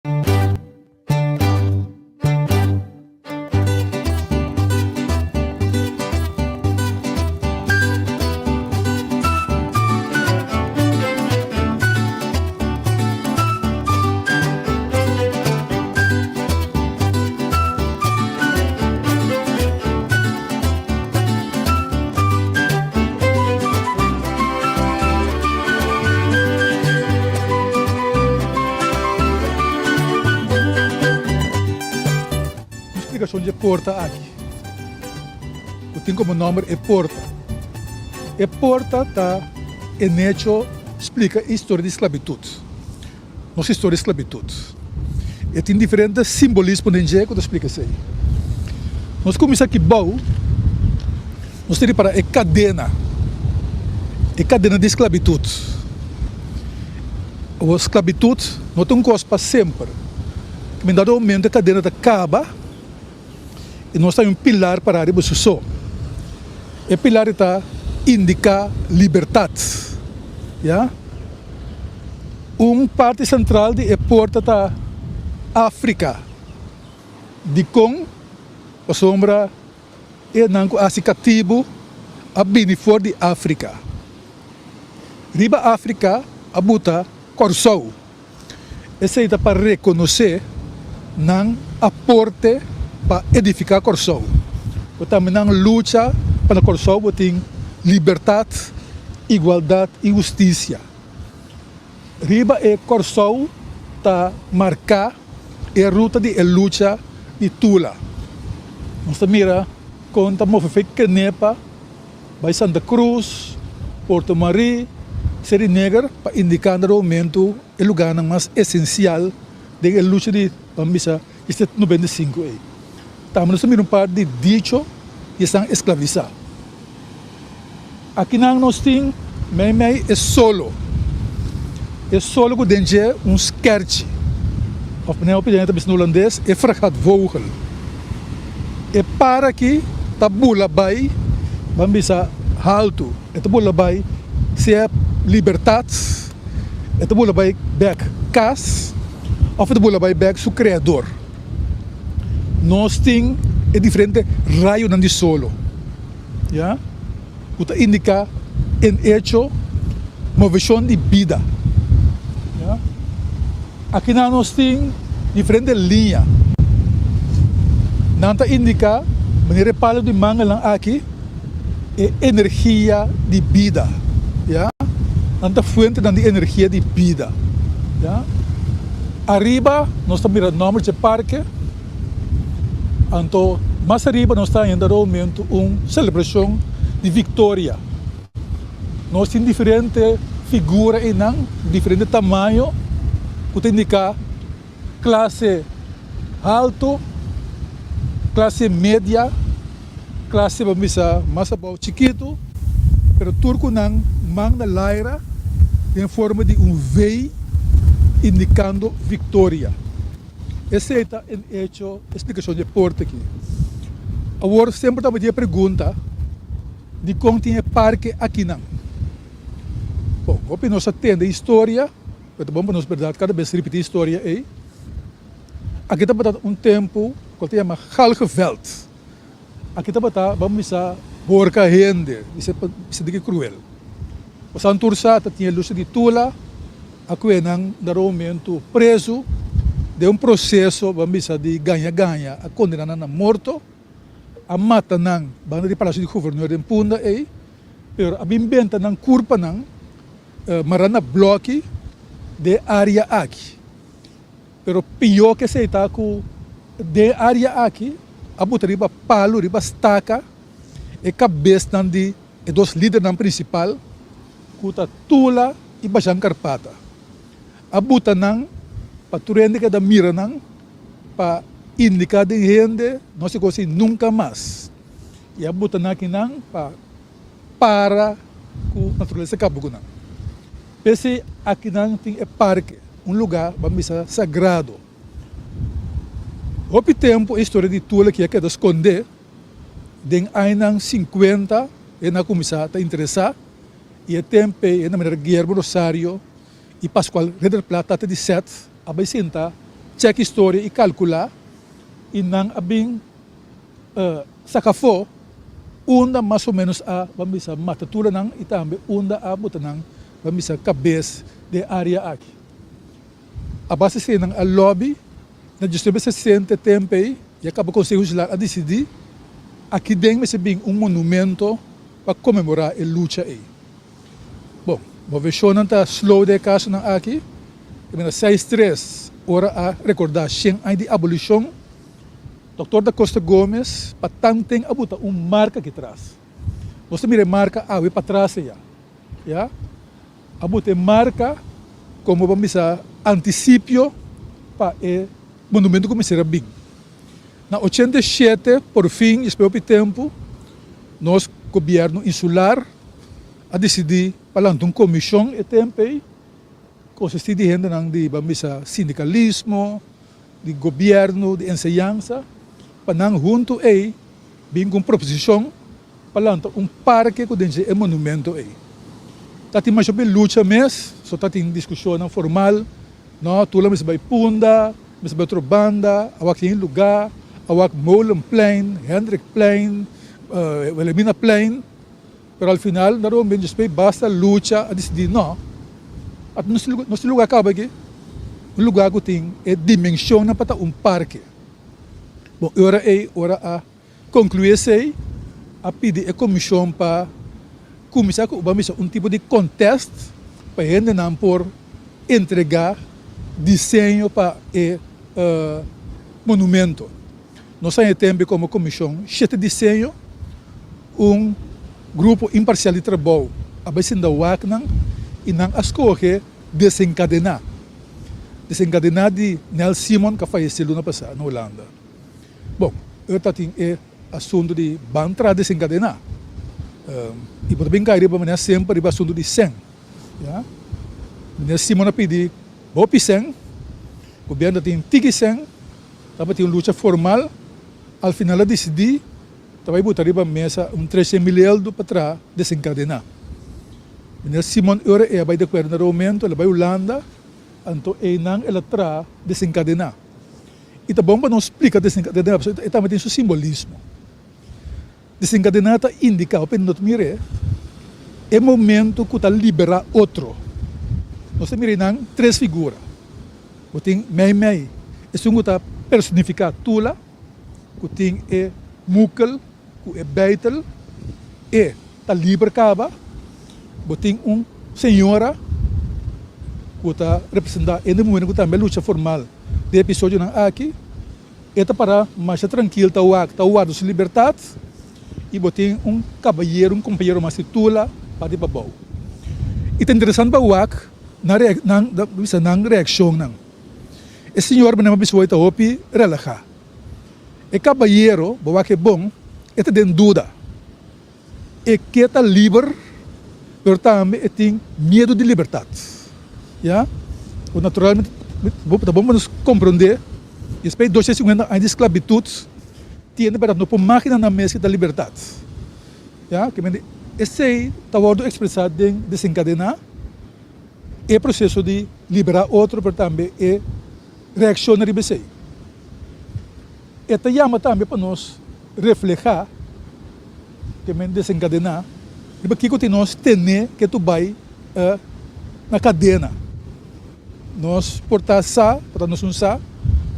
Un splikashon dje porta aki ku tin komo nòmber e porta. E porta ta en hecho splika e historia di sklabitut. Nos historia di sklabitut. E tin diferente simbolismo den dje ku ta splika esei. Nos kuminsá aki bou, nos ta ripará e kadena, e kadena di sklabitut. Awor sklabitut no ta un kos pa semper. Mi dado momento e kadena ta kaba i nos ta un pilar pará riba su so. E pilar ta indiká libertat, ya. Un parti sentral di e porta ta Afrika. Dikon? Pasobra e nan ku hasi katibu a bini for di Afrika. Riba Afrika a buta Kòrsou. Esei ta pa rekonosé nan aporte pa edifiká Kòrsou. Bo tambe nan lucha pa na Kòrsou bo tin libertat, igualdat i hustisia. Riba e Kòrsou ta marká e ruta di e lucha di Tula. Nos ta mira kon ta move fe Kenepa bai Santa Cruz, Puerto Marie, Seri Neger pa indiká na momento e lugánan mas esensial den e lucha di ban bisa di 95 ei. Tambe nos ta mira un par di dicho di esnan esklavisá. Akinan nos tin meimei e solo, e solo ku den dje un skerchi, òf manera hopi hende ta bisa na hulandes e fregatvogel. E para aki ta bula bai, ban bisa haltu, e ta bula bai sea libertat, e ta bula bai bèk kas òf e ta bula bai bèk su kreador. Nos tin e diferente rayonan di solo, ya, ku ta indiká en echo moveshon di bida, ya. Akinan nos tin diferente liña. Nan ta indiká, manera e palo di mangelnan aki, e energia di bida, ya. Nan ta fuentenan di energia di bida, ya. Ariba nos ta mira nomber dje parke, anto mas ariba nos ta haña dado momento un celebracion di victoria. Nos tin diferente figura einan, diferente tamaño cu ta indica clase halto, clase media, clase bo bisa mas abou chikitu, pero tur cu nan man na laira den forma di un V indicando victoria. Esey ta en hecho e splicacion di e porta aki. Awor semper tabatin e pregunta dicon tin e parke akinan. Bon, hopi nos a tende historia. Pero ta bon pa nos berdad kada bes ripiti historia ei. Aki tabata un tempu ku ta yama Galgenveld. Aki tabata ban bisa horka hende, bisa bisa diki kruel. Pasobra tur sa ta tin e lucha di Tula a kue nan dado momentu prezu den un proseso ban bisa di gaña gaña a kondena nan na morto, a mata nan banda di Palacio di Gobernador den Punda ei, pero a bin benta nan kurpanan. Mara na bloki den area aki. Pero pió ke esei ta ku den area aki a buta riba palu, riba staka e kabesnan di e dos lidernan prinsipal ku ta Tula i Bajan Karpata. A buta nan pa tur hende keda mira nan pa indiká den hende no hasi kos ei nunka mas. I a buta nan akinan pa. para ku naturalesa kaba ku nan. P'esei akinan tin e parke, un lugá ban bisa sagrado. Hopi tempu e historia di Tula ki a keda skondé, den añanan sinkuenta e nan a kuminsá ta interesá i e tempu ei e na manera Guillermo Rosario i Pascual Ridderplaat tata di Seth a bai sinta. chèk historia i kalkulá i nan a bin saka afó unda mas o ménos a ban bisa mata tulanan i tambe unda a buta nan ban bisa kabes den e área aki. A base esei nan a lòbi na diesnuebe sesenta e tempu ei i a kaba Konseho Insular a disidí aki den mester bin un monumento pa konmemorá e lucha ei. Bon, moveshonnan ta slow den e kasonan aki. E mira seis tres ora a rekordá shen aña di abolishon, Dòktor Da Costa Gomez pa tanten a buta un marka aki tras. Nos ta mira e marka awe patras eya. Ya. A buta e marka komo bo bisa antisipio pa e monumento ku mester a bin. Na 87 por fin despues hopi tempu nos gobièrnu insular a disidí pa lanta un komishon e tempu ei konsistí di hendenan di bo bisa sindikalismo, di gobièrnu, di enseñansa pa nan huntu ei bin ku un proposishon pa lanta un parke ku den dje e monumento ei. Ta tin masha hopi lucha mes, so ta tin diskushonnan formal, no, Tula mester bai Punda, mester bai otro banda, a wak tin lugá, a wak Molenplein, Hendrikplein, Wilhelminaplein, pero al final na Roma bin djespei basta lucha a disidí no, at nos nos tin lugá kaba aki, un lugá ku tin e dimenshonnan pa ta un parke. Bon, e ora ei ora a Conclui esey, a pidi e comision pa cuminsa cu ban bisa un tipo di contest pa hendenan por entrega diseño pa e monumento. Nos haña tembe como comision shete diseño, un grupo imparcial di trabou a bay sinta wak nan y nan a scoge Desencadena. Desencadena di Nel Simon cu a fayece luna pasa na Hulanda. Bon, e ta tin e asuntu di ban tra desenkadená. I bo ta bin kai riba manera semper riba asuntu di sèn. Ya. Meneer Simon a pidi hopi sèn, gobièrnu ta tin tiki sèn, tabatin un lucha formal, al final a disidí ta bai buta riba mesa un trese mil eldo pa tra desenkadená. Meneer Simon e ora ei a bai di akuerdo na roumento, el a bai Hulanda, anto einan el a tra desenkadená. I ta bon pa nos splika desenkadená pasobra e tambe tin su simbolismo. Desenkadená ta indiká, hopi hende no ta mir'é, e momento ku ta liberá otro. Nos ta mira einan tres figura. Bo tin meimei esun ku ta personifiká Tula, ku tin e mukel ku e beitel, e ta liber kaba. Bo tin un señora ku ta representá hende muhé ku tambe a lucha formal. Den episodionan aki, e ta para masha trankil ta wak, ta warda su libertat i bo tin un kabayero, un kompañero mas di Tula parti pabou. I ta interesante pa wak nan nan bisa nan reakshonnan. E señor manera bo bisa hoy ta hopi relahá. E kabayero, bo wak e bon, e ta den duda. E ke ta liber, pero tambe e tin miedu di libertat. Ya, ku naturalmente ta bon pa nos komprondé, despues di 250 aña di sklabitut, tiende bèrdat no por magina nan mes ke ta libertat. Ya, ke mende esei ta wòrdu ekspresá den desenkadená e proseso di liberá otro, pero tambe e reakshon riba esei. E ta yama tambe pa nos reflehá, ke men desenkadená, riba kiko tin nos tené ke tu bai na kadena. Nos por ta sa, por ta nos un sa,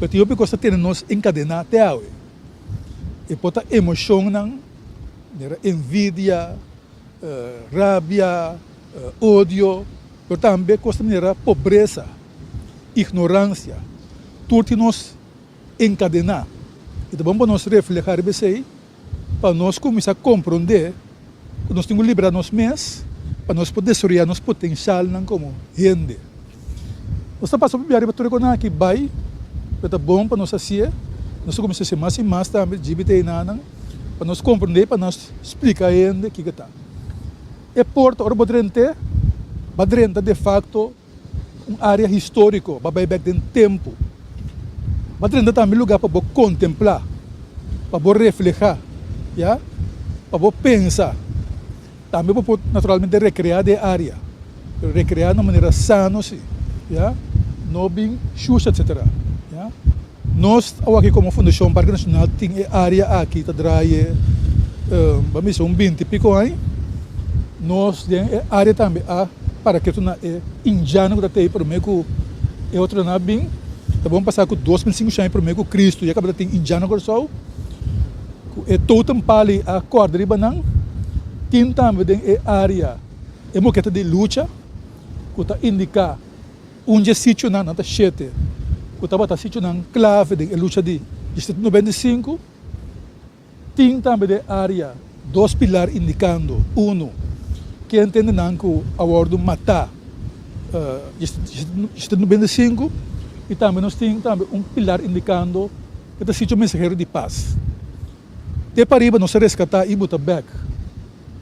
pero tin hopi kos ta tene nos enkadená te awe. E por ta emoshonnan, manera envidia, rabia, odio, pero tambe kos ta manera pobresa, ignoransia. Tur tin nos enkadená. I ta bon pa nos reflehá riba esei pa nos kuminsá komprondé ku nos tin ku liberá nos mes pa nos por desaroyá nos potensialnan komo hende. Nos ta pasa pabia riba tur e konan aki bai, pero ta bon pa nos hasié. Nos ta kuminsá hasi mas i mas tambe djibit'e enanan pa nos komprondé i pa nos splika hende kiko ta. E porta ora bo drent'é, bo a drenta defakto. Un área históriko, bo a bai bèk den tempu. Bo a drenta tambe lugá pa bo kontemplá, pa bo reflehá, ya, pa bo pensa. Tambe bo por naturalmente rekreá den e área, pero rekreá na un manera sano si, ya, no bin shusha etsetera, ya. Nos awaki komo Fundashon Parke Nashonal tin e área aki ta draai ban bisa un binti piko aña. Nos den e área tambe a para ketu na e indiano ku ta tei promé ku e otronan a bin. Ta bon pasá ku 2500 aña promé ku Kristu ya kaba ta tin indiano Kòrsou ku e totem pali a kòrda riba nan. Tin tambe den e área e moketa di lucha ku ta indiká. Un dje sitionan, nan ta shete, ku tabata sitionan klave den e lucha di 1795, tin tambe den e área dos pilar indikando, unu, ken tende nan ku a wòrdu matá 1795, i tambe nos tin tambe un pilar indikando ke ta sitio mensahero di pas. Te pariba nos a reskatá i buta bèk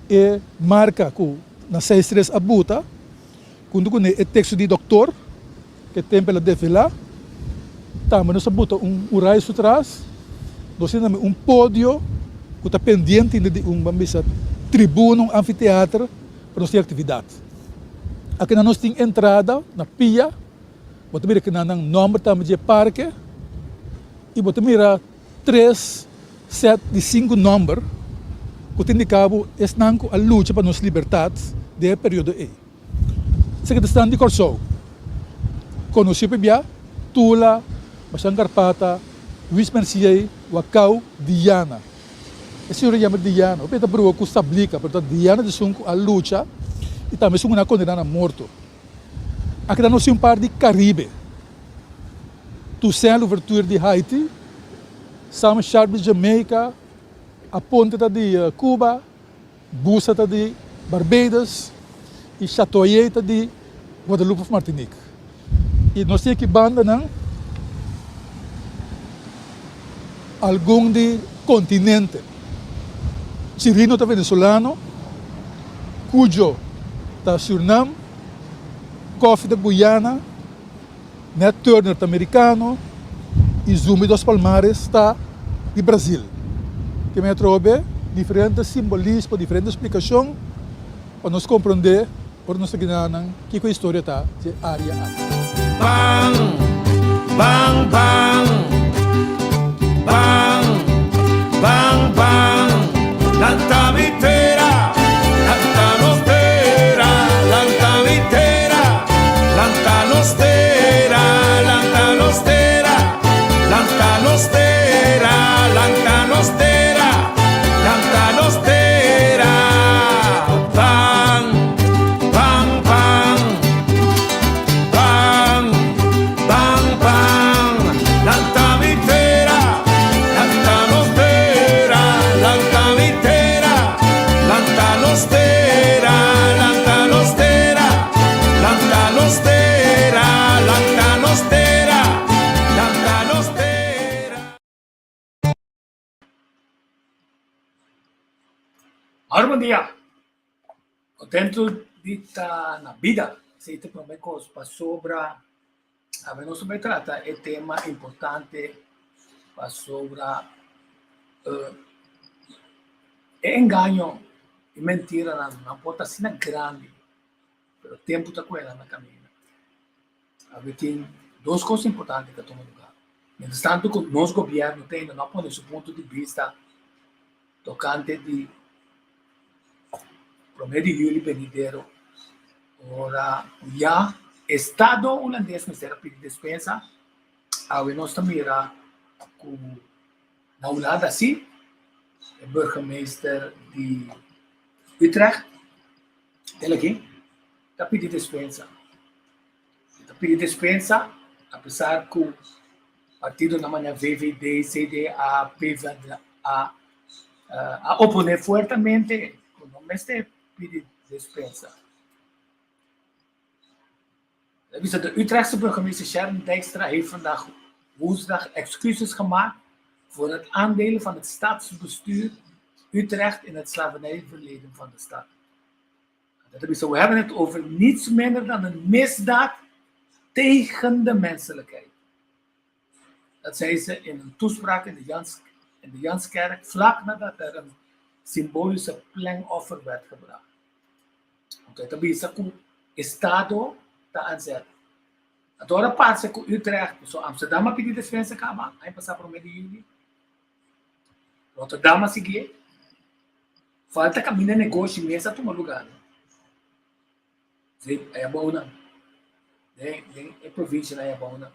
e marka ku na seis tres a buta. Huntu ku e teksto di doktor ku e tempu el a develá, tambe nos a buta un murai su tras. Nos tin tambe un podio ku ta pendiente di un, ban bisa, tribuna, un anfiteater pa nos tin aktividat. Akinan nos tin entrada na pia, bo ta mira kinan nan nòmber tambe di e parke i bo ta mira tres sèt di sinku nòmber ku ta indiká bo esnan ku a lucha pa nos libertat den e periodo ei. Esaki ta esnan di Kòrsou, konosí pabia Tula, Bashan Karpata, Luis Mercier, Wakau, Diana. E señora yama Diana, hopi ta brua ku Sablika, pero ta Diana ta esun ku a lucha i tambe esun ku nan a kondená na morto. Aki ta nos tin un par di Karibe. Toussaint Louverture di Haiti, Sam Sharp di Jamaica, Aponte ta di Cuba, Busa ta di Barbados y Chatoyer ta di Guadeloupe of Martinique. Y nos tin aki bandanan algun di continente. Chirino ta venezolano, Cujo ta Surinam, Koffie ta Guyana. Nat Turner ta merikano i Zumbi dos Palmares ta di Brazil. Te mei atrobe diferente simbolismo, diferente splikashon pa nos komprondé ora nos ta gina nan kiko e historia ta di e área aki. Ban, ban, ban, ban, ban, ban, Lanta mi tera, lanta nos tera, lanta mi tera. Lanta nos tera, lanta nos tera, lanta nos tera, lanta nos tera, lanta nos tera. Ban, ban, ban, ban, ban, ban. Lanta mi tera, lanta nos tera, lanta mi tera, lanta nos tera, lanta nos tera. Lanta nos tera, lanta nos tera, lanta nos tera. Ahora bon dia. Contento di ta na bida. Esei ta prome cos pasobra awe nos ta bay trata e tema importante pasobra e engaño y mentiranan nan por ta asina grandi. Pero tempu ta kuela na kaminda. Awe tin dos kos importante ku a tuma lugá. Mientras tanto ku nos gobièrnu te ainda no a pone su punto di bista tokante di promé di yüli benidero ora ku ya estado hulandes mester a pidi despensa, awe nos ta mira ku na Hulanda sí e burgemeester di Utrecht El aki ta pidi despensa. E ta pidi despensa apesar ku partidonan manera VVD, CDA, PvdA a oponé fuertemente ku no mester pidi despensa. El a bisa, De Utrechtse burgemeester Sharon Dijkstra heeft vandaag woensdag excuses gemaakt voor het aandeel van het stadsbestuur Utrecht in het slavernijverleden van de stad. Dat a bisa, We hebben het over niets minder dan een misdaad tegen de menselijkheid. Dat zei ze in een toespraak in de, Jans, in de Janskerk vlak nadat er een symbolische plengoffer werd gebracht. Anto e ta bisa ku estado ta aanzet. Anto ora parse ku Utrecht, paso Amsterdam a pidi despensa kaba aña pasá promé di yüli. Rotterdam a siguié. Falta kaminda negoshi mes a tuma lugá no. Sí, ayabounan. Den, den e provincianan ayabounan.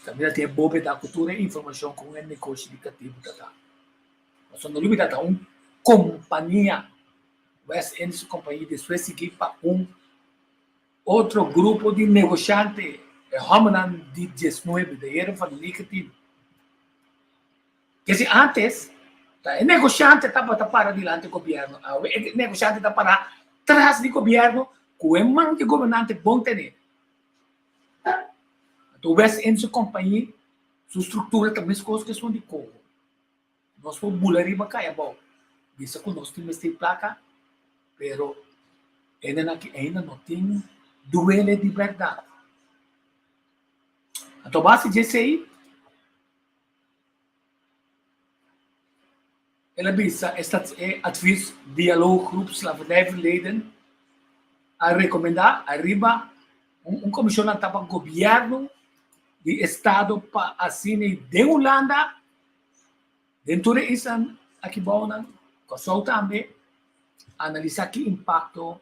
Kaminda tin e bóveda ku tur e informashon kon e negoshi di katibu ta ta. Pasobra no lubida ta un kompania, West Indische Compagnie, despues sigui pa un otro grupo di negoshante, e hòmbernan di diesnuebe, de heren van negentien. Kesi antes ta e negoshante tabata para dilanti gobièrnu, awe e negoshante ta para tras di gobièrnu ku e man di gobernante bon tene. Anto West Indische Compagnie su struktura ta meskos ku esun di Congo. Nos por bula riba kai abou, bisa ku nos tin mester plaka, pero hendenan aki ainda no tin duele di bèrdat. Anto base di esei, el a bisa e e advies dialooggroep slavernijverleden a rekomendá ariba un un komishon nan taba gobièrnu di estado pa asina den Hulanda Den tur e islan aki bounan, Kòrsou tambe, analisá ki impakto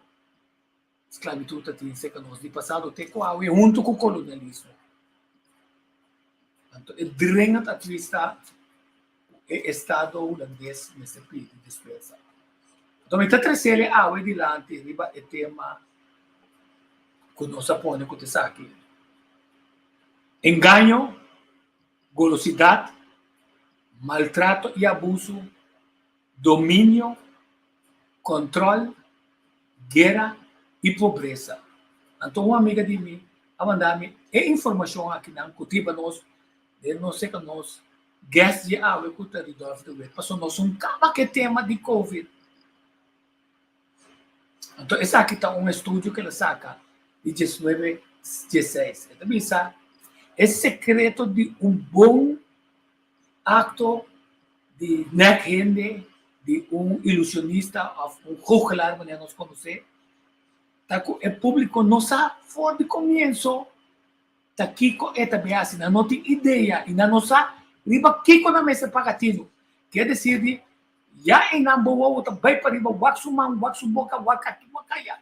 sklabitut ta tin serka nos di pasado te ku awe huntu ku kolonialismo. Anto e dringend advis ta ku e estado hulandes mester pidi dispensa. Anto mi ta tresel e awe dilanti riba e tema ku nos a pone ku ta esaki, Engaño golosidat, maltrato i abusu, dominio, kòntròl, guera i pobresa. Anto un amiga di mi a manda mi e informashon akinan ku triba nos den nos seka nos guest di awe ku ta Rudolf de Wit pasobra nos un kaba ku e tema di covid. Anto esaki ta un estudio ku el a saka di diesnuebe dieseis. E ta bisa, E sekreto di un bon akto di nèk hende, di un ilusionista òf un goochelaar manera nos konosé, ta ku e públiko no sa for di komienso ta kiko e ta bin hasi. Nan no tin idea i nan no sa riba kiko nan mester paga tinu. Kier desir di Ya einan bo wowo ta bai pariba wak su man, wak su boka, wak aki, wak aya.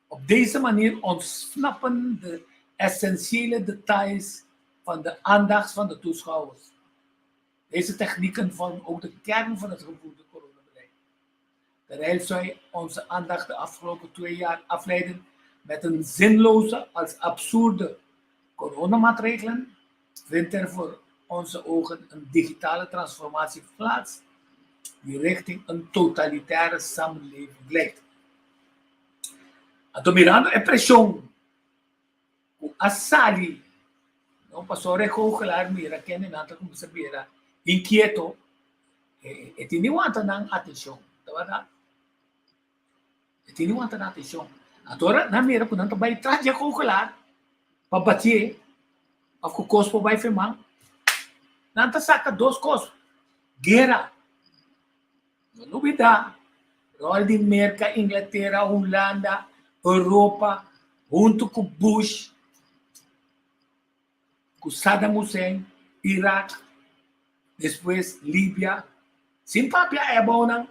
Op deze manier ontsnappen de essentiële details van de aandacht van de toeschouwers. Deze technieken vormen ook de kern van het gevoerde coronabeleid. Terwijl zij onze aandacht de afgelopen twee jaar afleiden met een zinloze als absurde coronamaatregelen, vindt er voor onze ogen een digitale transformatie plaats die richting een totalitaire samenleving leidt. Anto mirando e preshon ku a sali, no, pasobra e goochelaar mira kendenan ta kuminsá bira inkieto, e tin di wanta nan atenshon, tabata? E tin di wanta nan atenshon. Anto ora nan mira ku nan ta bai tras di e goochelaar pa batié òf ku kos por bai firmá, nan ta saka dos kos, guera. No lubidá ròl di Merka, Inglatera, Hulanda, Europa huntu ku Bush, ku Saddam Hussein, Irak, despues Libia. Sin papia ebounan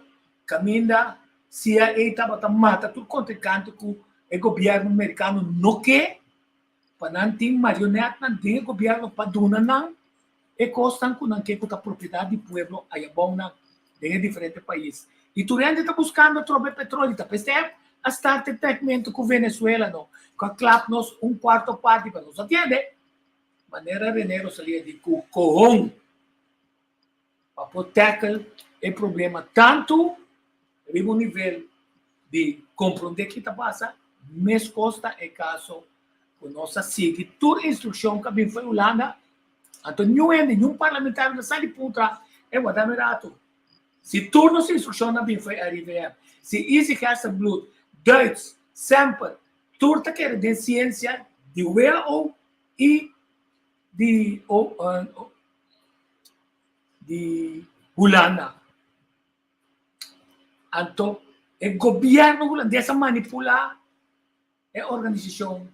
kaminda CIA tabata mata tur kontrinkante ku e gobièrnu merikano no ke pa nan tin marionètnan den e gobièrnu pa duna nan e kosnan ku nan ke ku ta propiedat di pueblo ayabounan den e diferente pais. I tur hende ta buskando atrobe petroli. Ta p'esei a start e tèkmentu ku Venezuela no, ku a klap nos un kuarto parti pa nos a tende manera Rene Rosalia di ku kohon pa por tackle e problema tantu riba un nivel di komprondé ki ta pasa, meskos ta e kaso ku nos a sigui tur instrukshon ku a bin for Hulanda, anto niun hende, niun parlamentario ta sali puntra e wardá mi ratu. Si tur nos instrukshonnan a bin for RIVM, si Izzy Gerstenbluth, Duits, Semper, tur ta kere den siensia di who i di di Hulanda. Anto e gobierno hulandes a manipula e organisacion.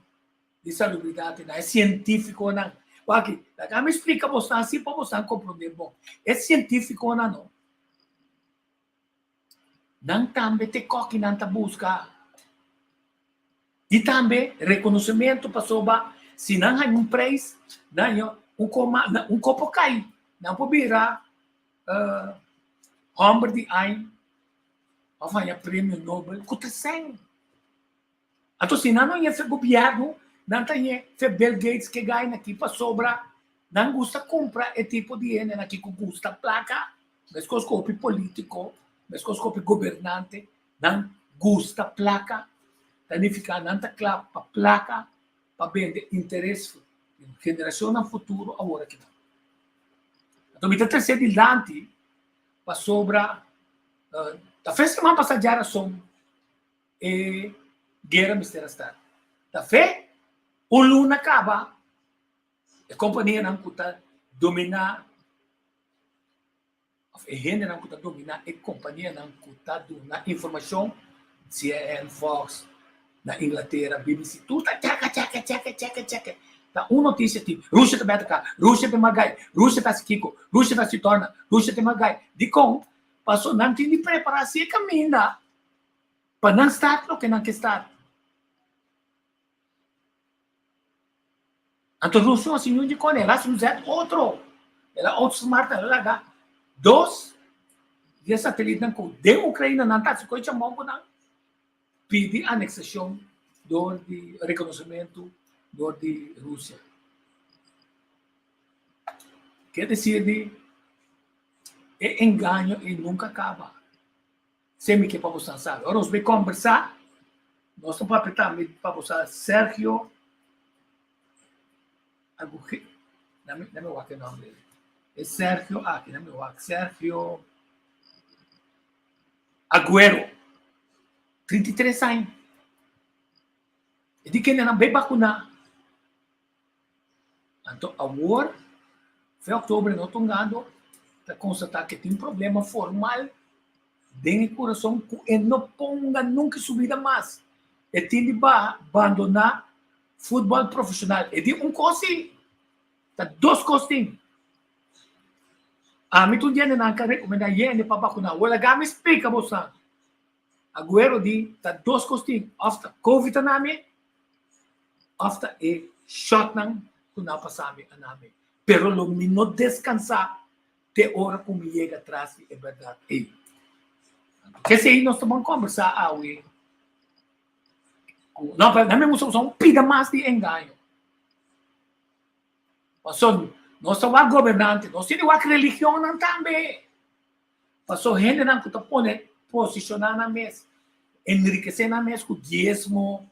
Di salubridat na e sientífikonan. Wak, laga mi splika bosan así pa bosan komprondé bon. E sientífikonan no, nan tambe te koki nan ta buska. I tambe rekonosementu pasobra si nan haña un preis, nan haña un koma, un kopo kai, nan por bira hòmber di aña òf haña premio Nobel ku ta sèn. Anto si nan no ñe fe gobierno, nan ta ñe fe Bill Gates ke gaina aki pasobra nan gusta cumpra e tipo di hendenan aki cu gusta placa, mescos cu hopi politico, mescos cu hopi gobernante, nan gusta placa, ta nifica nan ta cla pa placa pa bende interes di generacionnan futuro awor aki nan. Anto mi ta trece dilanti pasobra ta fe siman pasa djarason E guera mester a start. Ta fe un luna kaba e kompanianan ku ta dominá òf e hendenan ku ta dominá e kompanianan ku ta duna informashon, CNN, Fox, na Inglatera, BBC, tur ta chèkè, chèkè, chèkè, chèkè, chèkè. Ta un notisia tin, Rusia ta bai ataká, Rusia ta magai, Rusia ta hasi kiko, Rusia ta hasi tòrna, Rusia ta magai. Dikon? Pasobra nan tin di prepará si e kaminda. Pa nan start loke nan ke start. Anto Rusia a siña un di kon, el a hasi un zet otro. El a outsmart, el a laga dos di e satelitnan ku den Ukraina nan ta hasi koe chamon ku nan pidi aneksashon dor di rekonosementu dor di Rusia. Ke desir di e engaño ei nunka kaba. Se mi ke pa bosan sabi. Ora nos bay kombersá, nos ta papia tambe pa bo sa Sergio Aguge, dame dame wak e nomber ei. E Sergio aki, dame wak, Sergio Aguero, 33 aña. E di kendenan bay bakuná. Anto awor, fe oktober no tungando, ta konstatá ke tin problema formal den e kurason ku e no ponga nunka su bida mas. E tin di baha, bandoná futbòl profeshonal. E di un kos si, ta dos kos tin. Ami tur diendenan ka rekomendá yende pa bakuná. Wèl laga mi splika boso. Aguero di ta dos kos tin, òf ta covid a nami òf ta e shotnan ku nan a pasa mi a nami. Pero lo mi no deskansá te ora ku mi yega tras di e bèrdat ei. Kesei nos ta ban kòmbersá awe ku, no, pero nan mi musta usa un pida mas di engaño. Pasobra nos ta wak gobernante, nos tin di wak religionnan tambe. Paso hendenan ku ta pone posishoná nan mes, enrikesé nan mes ku diesmo,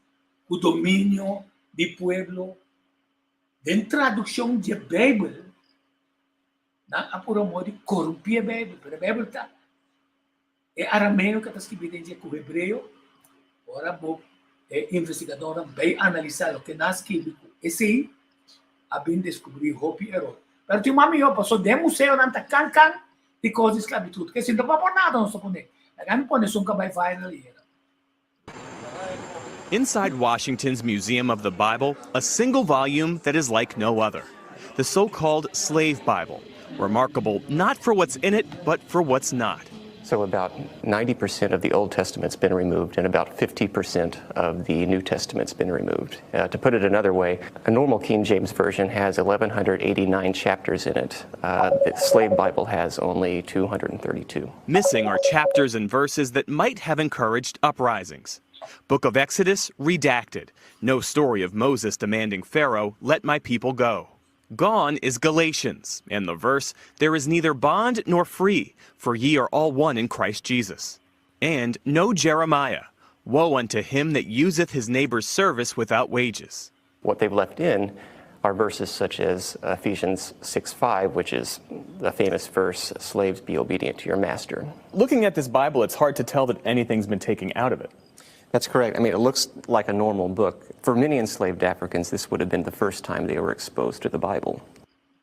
ku dominio di pueblo. Den tradukshon dje Beibel, nan a puru amor di korumpí e Beibel, pero e Beibel ta e arameo ku ta skibí den dje ku hebreo. Ora bo e investigadornan bai analisá loke nan a skibi ku esei, a bin deskubrí hopi eror. Pero tin mas mihó, pasobra den museonan ta kan kan di kos di sklabitut. Ke si no ta por nada nos ta pone. Laga mi pone esun ka bai viral yera. Inside Washington's Museum of the Bible, a single volume that is like no other. The so-called Slave Bible. Remarkable not for what's in it, but for what's not. So about 90% of the Old Testament's been removed and about 50% of the New Testament's been removed. Uh, to put it another way, a normal King James Version has 1,189 chapters in it. Uh, the Slave Bible has only 232. Missing are chapters and verses that might have encouraged uprisings. Book of Exodus redacted. No story of Moses demanding Pharaoh, let my people go. Gone is Galatians, and the verse, There is neither bond nor free, for ye are all one in Christ Jesus. And no Jeremiah, Woe unto him that useth his neighbor's service without wages. What they've left in are verses such as Ephesians 6 5, which is the famous verse, Slaves, be obedient to your master. Looking at this Bible, it's hard to tell that anything's been taken out of it. That's correct. I mean, it looks like a normal book. For many enslaved Africans, this would have been the first time they were exposed to the Bible.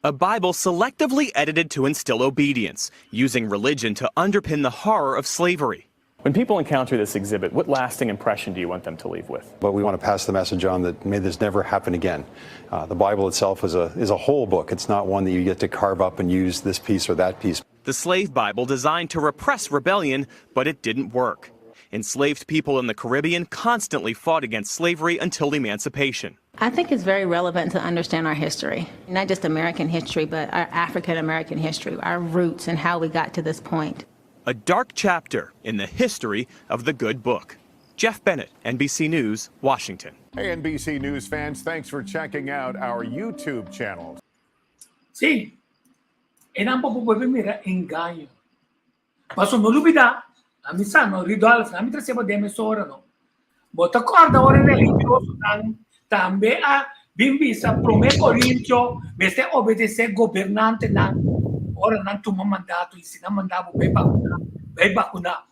A Bible selectively edited to instill obedience, using religion to underpin the horror of slavery. When people encounter this exhibit, what lasting impression do you want them to leave with? But we want to pass the message on that may this never happen again. The Bible itself is a, is a whole book. It's not one that you get to carve up and use this piece or that piece. The slave Bible designed to repress rebellion, but it didn't work. Enslaved people in the Caribbean constantly fought against slavery until emancipation. I think it's very relevant to understand our history, not just American history, but our African American history, our roots, and how we got to this point. A dark chapter in the history of the good book. Jeff Bennett, NBC News, Washington. Hey, NBC News fans, thanks for checking out our YouTube channel. Sí, e nan por bolbe mira engaño. Paso no lubidá, ami sa no, Ridolf, ami ta seba den mesora no. Bo ta kòrda ora religiosonan tambe a bin bisa Promé Korintio mester obedesé gobernantenan ora nan tuma mandato i si nan manda bo bai bakuná, bai bakuná.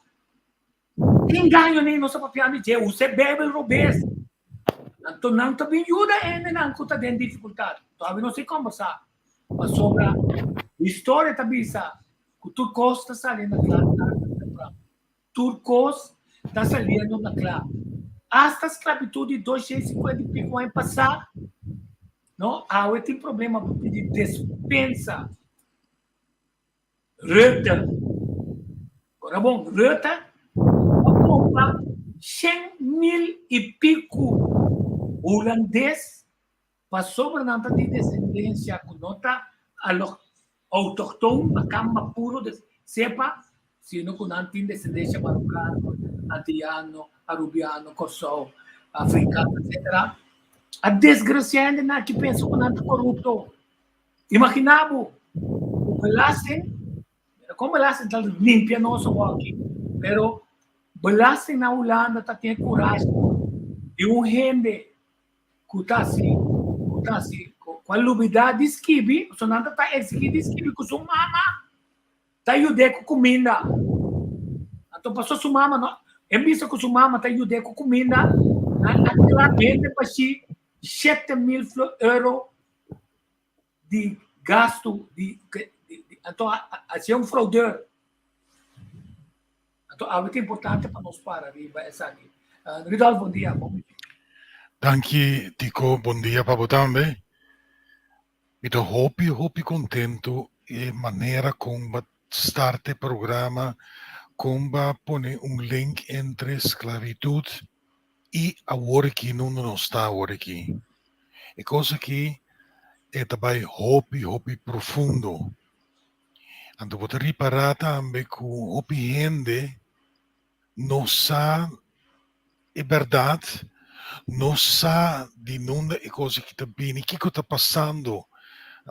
Engaño nei nos a papiando dje, usa e Beibel robes. Anto nan ta bin yuda hendenan ku ta den difikultat. Tòg nos a kombersá pasobra historia ta bisa ku tur kos ta sali na kla tarde o temprano. Tur kos ta saliendo na kla. Asta sklabitut di 250 i piko aña pasá, no, awe tin problema pa pidi despensa. Rutte, ora bon, Rutte a kumpra 100,000 i piku hulandes pasobra nan ta di desendensia ku no ta autochtoon, makamba puro de sepa, sino ku nan tin desendensia marokano, antiyano, arubiano, Kòrsou, afrikano, etsetera. A desgrasia hendenan ki pensa ku nan ta korupto. Imaginá bo ku belasting, mira kon belasting ta limpia nos awor aki, pero belasting na Hulanda ta tin e kurashi di un hende ku ta hasi, ku ta hasi, ku a lubidá di skibi, pasobra nan ta ta eksigí di skibi ku su mama ta yud'é ku kuminda. Anto pasobra su mama no, e bisa ku su mama ta yud'é ku kuminda, nan a klap hende bashí 7000 euro di gastu di, anto hasié un fraudeur. Anto awe ta importante pa nos para riba esaki. Rudolf, bon dia. Bon dia. Danki Tico, bon dia pa bo tambe. Mi ta hopi hopi contento e manera con ba start e programa, con ba pone un link entre sclavitud y awor aki nunda nos ta awor aki. E cos aki e ta bay hopi hopi profundo. Anto bo ta ripará tambe ku hopi hende no sa e bèrdat, no sa di nunda e kos aki ta bini, kiko ta pasando.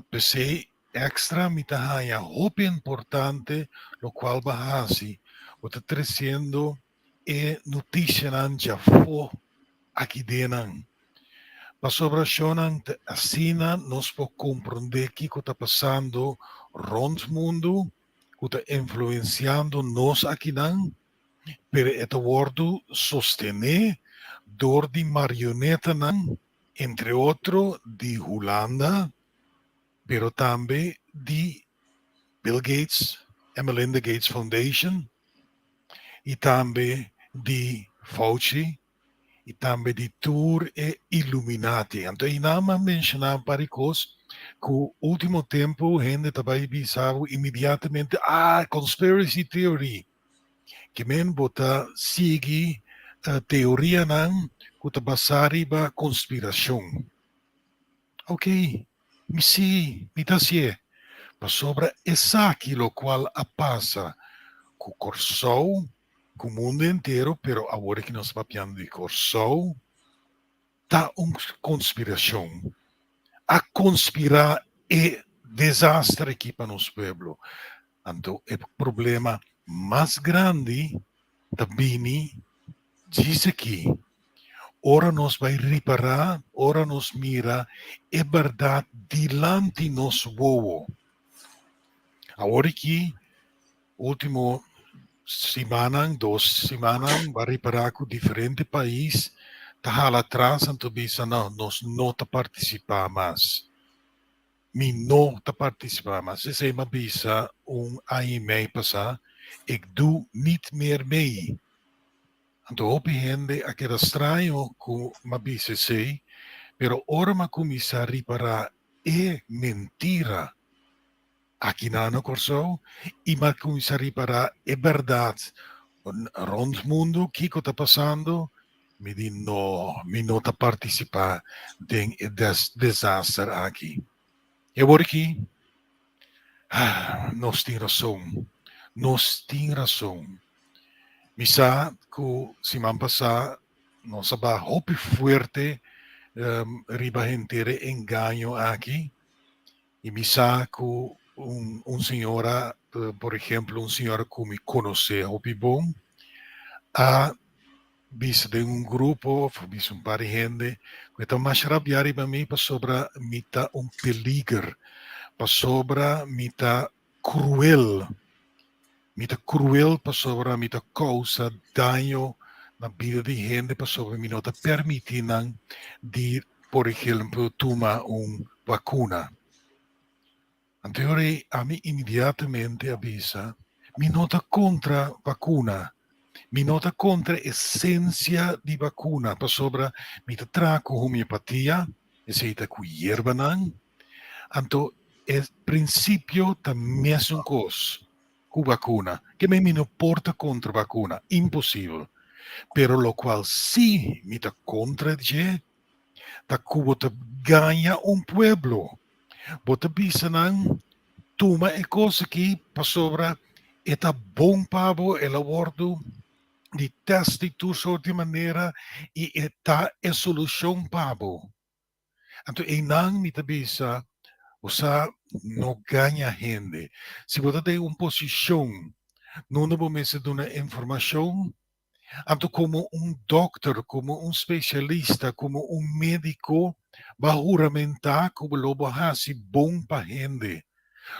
P'esei èkstra mi ta haña hopi importante lokual bo a hasi, bo ta tresiendo e notisianan djafó aki den nan. Pasobra shonnan ta asina nos por komprondé kiko ta pasando rònt mundu ku ta influensiando nos akinan, pero e ta wòrdu sostené dor di marionetanan, entre otro di Hulanda, pero tambe di Bill Gates en Melinda Gates Foundation i tambe di Fauci i tambe di tur e Illuminati. Anto einan mi a menshoná un par di kos ku último tempu hende ta bai bisa bo inmediatamente, ah, conspiracy theory. Ke men bo ta sigui teorianan ku ta basá riba konspirashon. Ok, mi si, mi ta hasié, pasobra esaki lokual a pasa ku Kòrsou, ku mundu entero, pero awor ki nos ta papiando di Kòrsou, ta un konspirashon. A konspirá e desaster aki pa nos pueblo. Anto e problema mas grandi ta bini djis aki, ora nos bai ripará, ora nos mira e bèrdat dilanti nos wowo. Awor aki, último simannan, dos simannan, bo a ripará ku diferente pais ta hala atras anto bisa, no, nos no ta partisipá mas. Mi no ta partisipá mas. Esei mi a bisa un aña i mei pasá, Ik doe niet meer mee. Anto hopi hende a keda straño ku m'a bisa esei, pero ora m'a kuminsá ripará e mentira aki na na Kòrsou i m'a kuminsá ripará e bèrdat rònt mundu kiko ta pasando, mi di no, mi no ta partisipá den e desaster aki. E awor aki, nos tin rason, nos tin rason. Mi sa ku siman pasá nos a baha hopi fuerte riba henter e engaño aki i mi sa ku un un señora, por ehemplo un señora ku mi konosé hopi bon a bisa den un grupo of a bisa un par di hende ku e ta masha rabiá riba mi pasobra mi ta un peliger, pasobra mi ta kruel. Mi ta kruel pasobra mi ta kousa daño na bida di hende pasobra mi no ta permití nan di, por ehempel, tuma un bakuna. Anto e ora ei ami inmediatamente a bisa, Mi no ta kontra bakuna. Mi no ta kontra esensia di bakuna pasobra mi ta traha ku homeopatia, esei ta ku yerbanan. Anto e prinsipio ta mesun kos ku bakuna. Ke men mi no por ta kontra bakuna, imposibel. Pero lokual sí mi ta kontra dje ta ku bo ta gaña un pueblo. Bo ta bisa nan tuma e kos aki pasobra e ta bon pa bo, el a wòrdu di tèst di tur sort di manera i e ta e solushon pa bo. Anto einan mi ta bisa, bo sa, no gaña hende. Si bo ta den un posishon nunda bo mester duna informashon, anto komo un dòkter, komo un spesialista, komo un médiko, bo a huramentá ku bo lo bo hasi bon pa hende.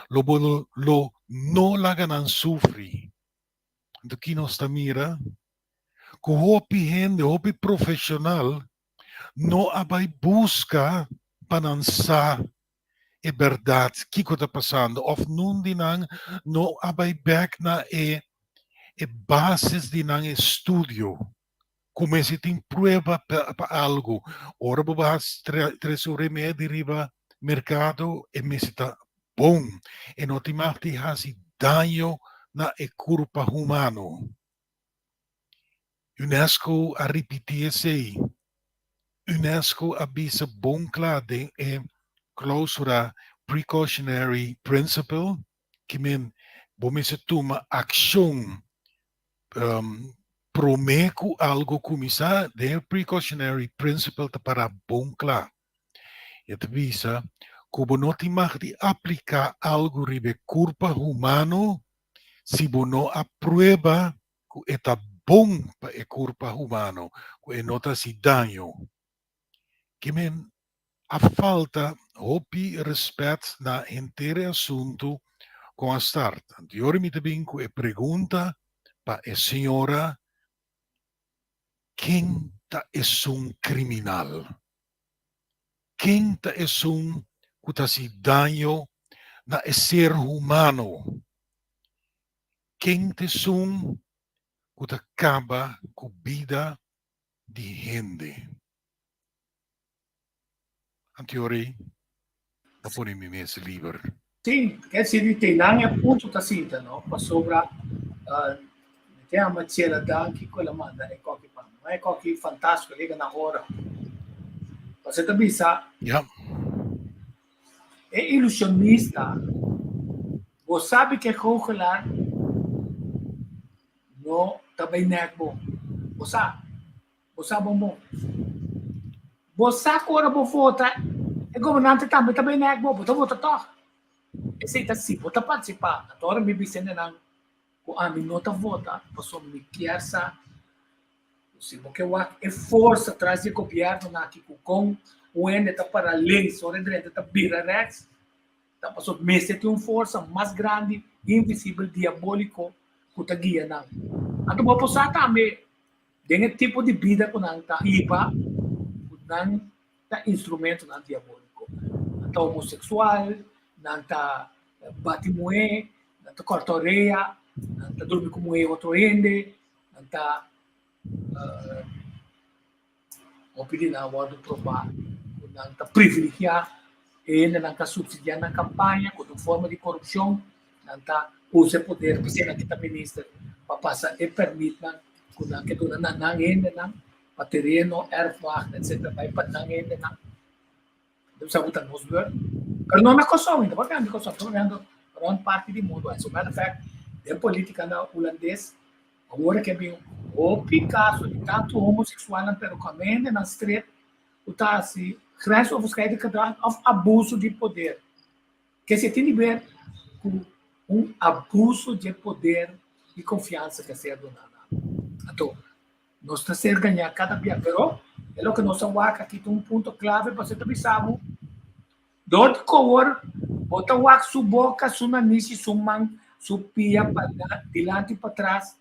Lo bo lo no laga nan sufri. Anto ki nos ta mira? Ku hopi hende, hopi profeshonal no a bai buska pa nan sa e bèrdat kiko ta pasando òf nun di nan no a bai bèk na e e bases di nan estudio ku mester tin prueba pa algu. Ora bo bas trese un remedi riba merkado e mester ta bon, e no tin mag di hasi daño na e kurpa humano. Unesco a ripití esei. Unesco a bisa bon kla den e klóusula precautionary principle ki men bo mester tuma akshon promé ku algu kuminsá. Den e precautionary principle ta pará bon kla. E ta bisa ku bo no tin mag di apliká algu riba e kurpa humano si bo no a prueba ku e ta bon pa e kurpa humano, ku e no ta hasi daño. Ke men a falta hopi rèspèt na henter e asuntu kon a start. Anto yori mi ta bin ku e pregunta pa e señora, Ken ta esun kriminal? Ken ta esun ku ta hasi daño na e ser humano? Ken ta esun ku ta kaba ku bida di hende? Anteori ta pone mi mes liber. Sí, ke si di te nan e punto ta sinta no, pasobra mi te ama Chela danki ku el a manda e koki pa mi. E koki fantástiko, yega na ora. Pasobra ta bisa. Ja. E ilusionista, bo sabi ke goochelaar no ta bay nek bo. Bo sa. Bo sa bon bon. Bo sa ku ora bo vota, e gobernante tambe ta bay nek bo. Bo ta vota tòg. Esei ta si bo ta partisipá. Anto ora mi bisa hendenan ku ami no ta vota pasobra mi kier sa Si bo ke wak e forsa tras di e gobièrnunan aki ku kon un hende ta para links ora e drenta ta bira rèks, ta pasobra mester tin un forsa mas grandi, invisibel, diabóliko ku ta guia nan. Anto bo por sa tambe den e tipo di bida ku nan ta hiba ku nan ta instrumentonan diabóliko. Nan ta homoseksual, nan ta bati muhé, nan ta kòrta orea, nan ta drumi ku muhé otro hende, nan ta. Hopi di nan a wòrdu probá ku nan ta privilegiá e hendenan ku a supsidiá nan kampaña ku ta un forma di korupshon. Nan ta usa e poder p'esei nan kita minister pa pasa e pèrmitnan ku nan ke duna na nan hendenan pa tereno, erfwacht etsetera bai pa nan hendenan. Bo sa ku ta nos beurt. Pero no na Kòrsou, mi ta papiando di Kòrsou, mi ta papiando rònt parti di mundu. As a matter of fact, den polítika na hulandes, awor ke bin hopi kaso di tantu homoseksualnan pero ku hende nan stret ku ta hasi grensoverschrijdend gedrag òf abuso di poder. Kese tin di ber ku un abuso dje poder di konfiansa ku a ser doná nan. Anto, Nos ta ser gañá kada bia, pero e loke nos a wak aki ta un punto klave pasobra ta bisa bo, dor di kowor bo ta wak su boka, su nanishi, su man, su pia pa dilanti i patras,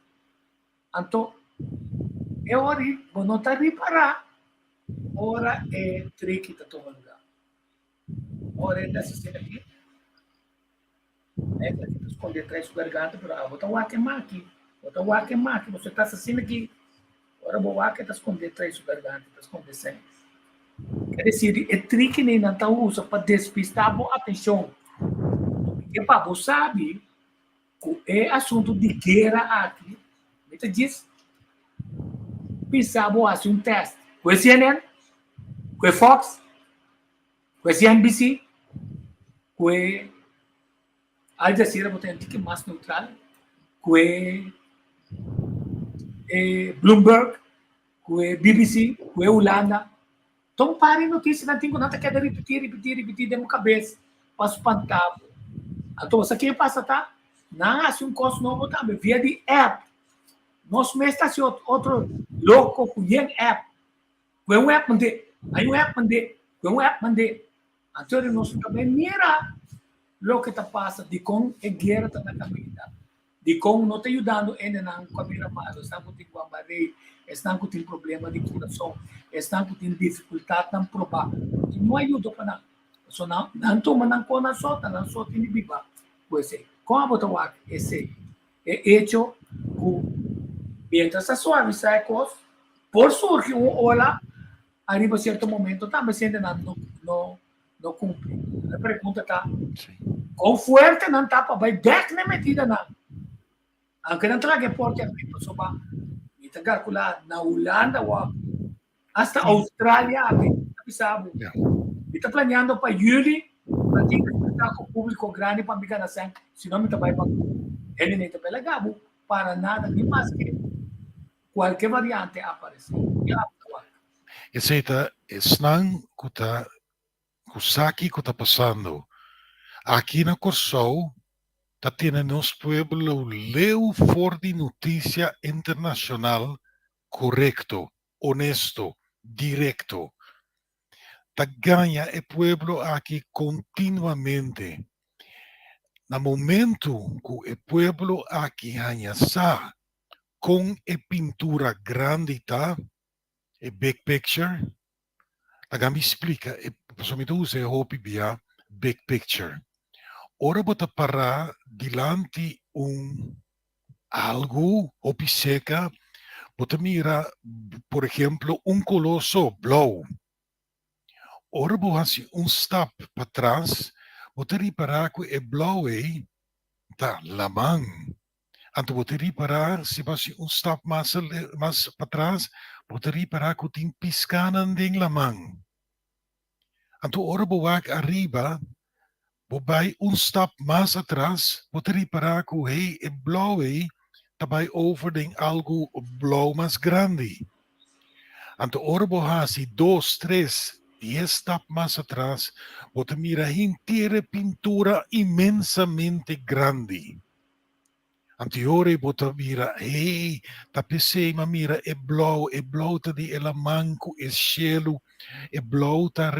anto e ora ei bo no ta ripará ora e triki ta tuma lugá. Ora e ta asistí aki. E ta skonde tras su garganta, pero abo ta wak e maki. Bo ta wak e maki, bo ta asesino aki. Ora bo wak e ta skonde tras su garganta, ta skonde sen. Ke desir, e trikinan ta usa pa despistá bo atenshon. E pa bo sabi ku e asuntu di guera aki, mi ta djis bisa bo hasi un tèst ku e CNN, ku e Fox, Ku e CNBC, ku e Al Jazeera bo ta un tiki mas neutral, ku e e Bloomberg, ku e BBC, ku e Hulanda. Ta un par di notisianan tin ku nan ta keda ripití, ripití, ripití den bo kabes pa spantá bo. Anto sa ke pasa ta, nan a hasi un kos nobo tambe via di app. Nos mes ta hasi otro loko ku yen app. Ku e un app mande, hay un app mande, ku e un app mande. Anto di nos ta bai mira loke ta pasa, dikon e guera ta na kaminda, dikon no ta yudando hendenan ku a bira malu, esnan ku tin guambarei, esnan ku tin problema di kurason, esnan ku tin difikultatnan probá, no a yuda pa nan. Pasobra nan nan tuma nan kon nan so, ta nan so tin di biba ku esei. Kon abo ta wak esei? E echo ku mientras ta suavisá e kos, por surgi un ola ariba sierto momento tambe si hendenan no no no kumpli. E pregunta ta, kon fuerte nan ta pa bai bèk na e medidanan? Aunke nan ta laga e porta abrí pasobra mi ta kalkulá na Hulanda wòrdu Hasta Australia awe ta bisa bo. Mi ta planeando pa juli pa tin espectáculo público grandi pa mi gana sèn, si no mi ta bai banco. Hende no ta bai laga bo para nada, ni maske kualke variante aparesé. Ya bo ta wak. Esei ta esnan ku ta ku sa kiko ta pasando. Aki na Kòrsou ta tene nos pueblo leu for di notisia internashonal korekto. honesto, direkto. Ta gaña e pueblo aki kontinuamente. Na momentu ku e pueblo aki haña sa kon e pintura grandi ta, e big picture, laga mi splika, pasobra mi ta usa e hopi bia big picture. Ora bo ta pará dilanti un algu hopi seka, bo ta mira, por ehemplo, un koló so, blou. Ora bo hasi un stap patras, bo ta ripará ku e blou ei ta laman. Anto bo ta ripará, si bo hasi un stap mas mas patras, bo ta ripará ku tin piskanan den laman. Anto ora bo wak ariba, bo bai un stap mas atras, bo ta ripará ku hey, e blou ei ta bai over den algu blou mas grandi. Anto ora bo hasi dos, tres, dies stap mas atras, bo ta mira henter e pintura inmensamente grandi. Anteori bo ta mira, hey, ta p'esei m'a mira e blou, e blou ta di e laman ku e shelu, e blou ta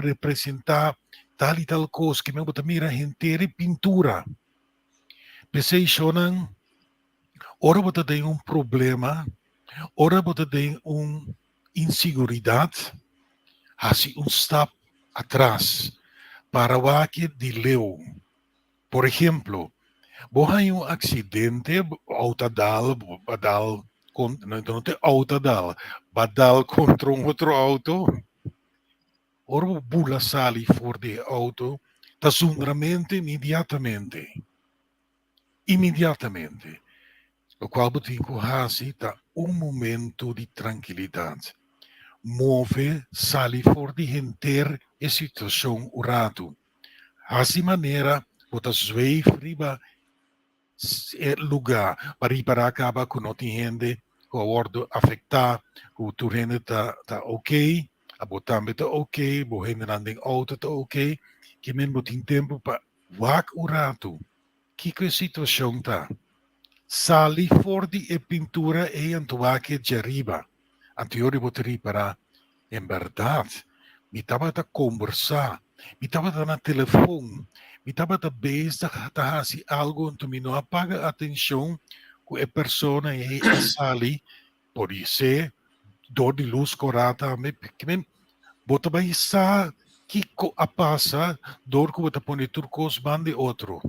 representá tal i tal kos, kimen bo ta mira henter e pintura. P'esei shownan, ora bo ta den un problema, ora bo ta den un insiguridat, hasi un stap atras, para wak di leu. Por ehemplo, bo haña un aksidente, outo a dal, bo a dal Kon, no, no te auto dal, ba dal kontra un otro auto. Ora bo bula sali for di e auto, ta zundramentu inmediatamente. Inmediatamente. Lokual bo tin ku hasi ta un momento di trankilidat. Move sali for di henter e situashon un ratu. Hasi manera bo ta zweef riba e lugá pa ripará kaba ku no tin hende ku a wòrdu afektá, ku tur hende ta ta oké, abo tambe ta oké, bo hendenan den outo ta oké, ke men bo tin tempu pa wak un ratu kiko e situashon ta. Sali for di e pintura ei anto wak e djariba, anto yori bo ta ripará, en bèrdat mi tabata kombersá, mi tabata na telefon, mi tabata bezig ta hasi algu anto mi no a paga atenshon ku e persona ei a sali, podisé dor di lus kòrá tambe, bo ta bai sa kiko a pasa dor ku bo ta pone tur kos ban di otro.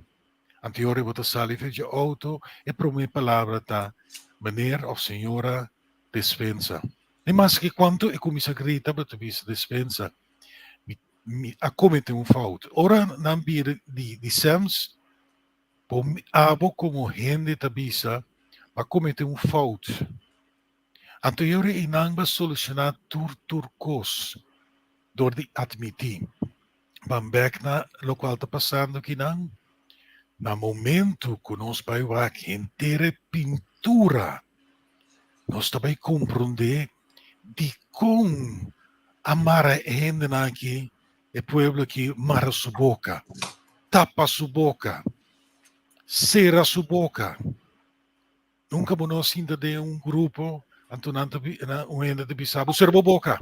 Anto ora bo ta sali for dje outo, e promé palabra ta, Meneer òf señora, despensa. Ni maske kuantu e kuminsá grita, bo ta bisa, Despensa, mi, mi a kometé un fout. Ora nan bira di, di sèms, bo, abo komo hende ta bisa, Bo a kometé un fout. Anto e ora einan bo a solushoná tur tur kos dor di atmití. Ban bèk na lokual ta pasando akinan. Na momentu ku nos bai wak henter e pintura, nos ta bai komprondé dikon a mara e hendenan aki, e pueblo aki mara su boka, tapa su boka, sera su boka. Nunka bo no a sinta den un grupo anto nan ta un hende ta bisa bo sera bo boka.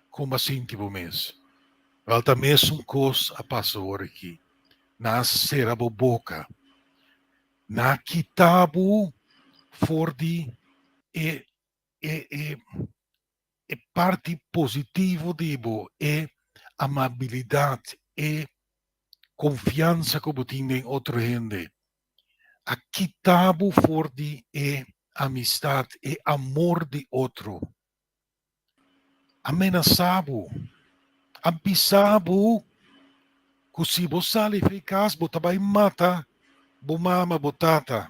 Kon bo a sinti bo mes? Wèl ta mesun kos a pasa awor aki. Nan a sera bo boka. Nan a kita bo for di e e e e parti positivo di bo, e amabilidat, e konfiansa ku bo tin den otro hende. A kita bo for di e amistat, e amor di otro. A menasá bo, a bisa bo ku si bo sali for e kas bo ta bai mata bo mama, bo tata.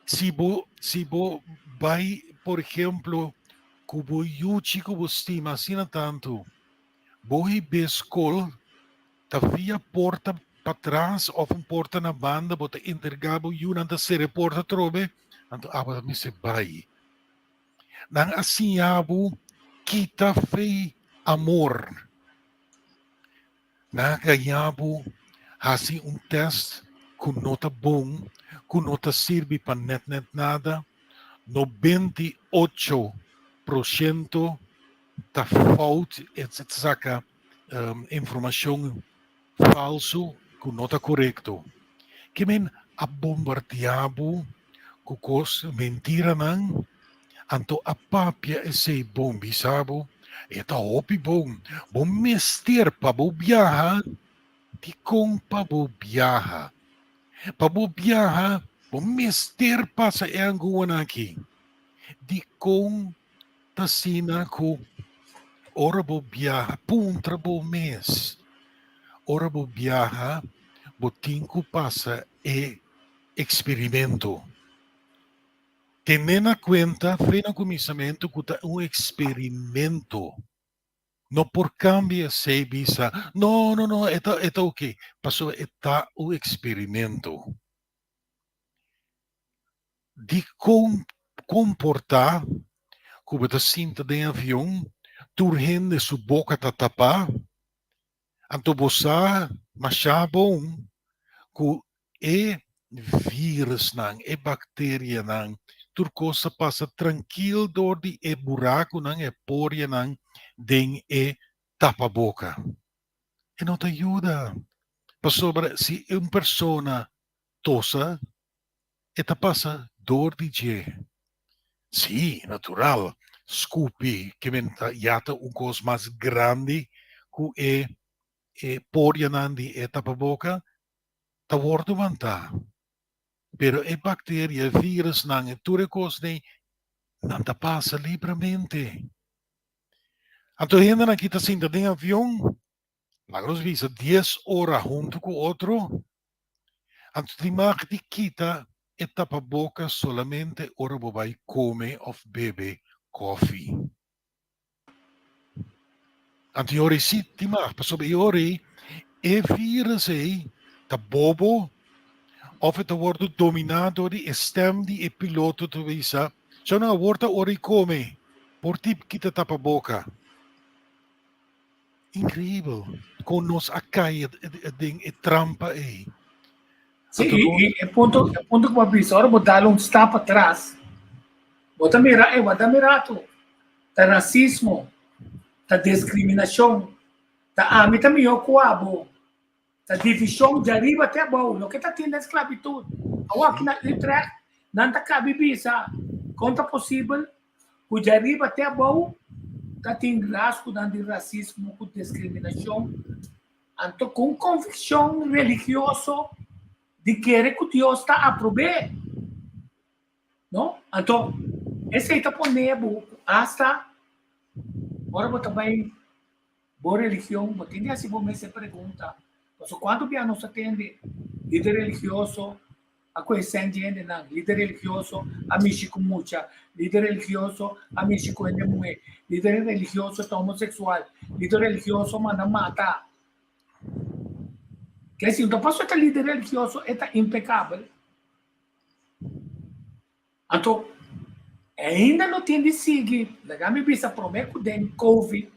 Si bo si bo bai por ehemplo ku bo yuchi ku bo stima asina tantu, bo hib'é skol ta via porta patras òf un porta na banda bo ta entregá bo yunan ta sera e porta atrobe, anto abo ta mester bai. Nan a siña bo kita fe amor. Nan a gaña bo hasi un tèst ku no ta bon, ku no ta sirbi pa nèt nèt nada, 98 proshento ta fout, e ta saka informashon falsu ku no ta korekto. Ke men a bombardiá bo ku kos mentiranan, anto a papia esei bon bisa bo, e ta hopi bon. Bo mester pa bo biaha, dikon pa bo biaha? Pa bo biaha, bo mester pasa e anguanan aki. Dikon Ta asina ku ora bo biaha, puntra bo mes, ora bo biaha bo tin ku pasa e eksperimento. Tene na kuenta fe na kuminsamentu ku ta un eksperimento. No por kambia esei bisa, no, no, no, e ta e ta oke, pasobra e ta un eksperimento. Dikon komportá ku bo ta sinta den avion, tur hende su boka ta tapá, anto bo sa mashá bon ku e vírusnan, e bakterianan, tur kos ta pasa trankil dor di e burakunan, e porianan den e tapaboka. E no ta yuda, pasobra si un persona tosa e ta pasa door di dje. Sí, natural, scupi ke men ta ya ta un cos mas grandi cu e e porianan di e tapaboca ta wordo wantá. Pero e bakteria, e virusnan, e tur e kosnan ei, nan ta pasa libramente. Anto hendenan ki ta sinta den avion, laga nos bisa dies ora huntu ku otro, anto tin mag di kita e tapaboka solamente ora bo bai kome òf bebe kòfi. Anto e ora ei sí tin mag, pasobra e ora ei e virus ei ta bobo òf e ta wòrdu dominá dor di e stèm di e piloto ta bisa, Shownan awor ta ora di kome, por tip kita tapaboka. Increíbel kon nos a kai den e trampa ei. Sí, i e punto, e punto ku bo a bisa, ora bo dal un stap atras, bo ta mira, e wak dame rato, ta rasismo, ta diskriminashon, ta ami ta mihó ku abo, Ta divishon djariba te abou, loke ta tin den sklabitut. Awor aki na Utrecht nan ta kabi bisa kon ta posibel ku djariba te abou ta tin rasgonan di rasismo ku diskriminashon, anto ku un konvikshon religioso di kere ku Dios ta aprob'é. No? Anto esei ta pone bo ku asta ora bo ta bai Bo religion, bo tin di hasi bo mes e pregunta, pasobra kuantu bia nos a tende lider religioso a kohe sèn di hendenan, lider religioso a mishi ku mucha, lider religioso a mishi ku hende muhé, lider religioso ta homoseksual, lider religioso manda mata. Ke si un ta pasobra e ta lider religioso e ta impekabel? Anto, ainda no tin di sigui, laga mi bisa promé ku den Covid,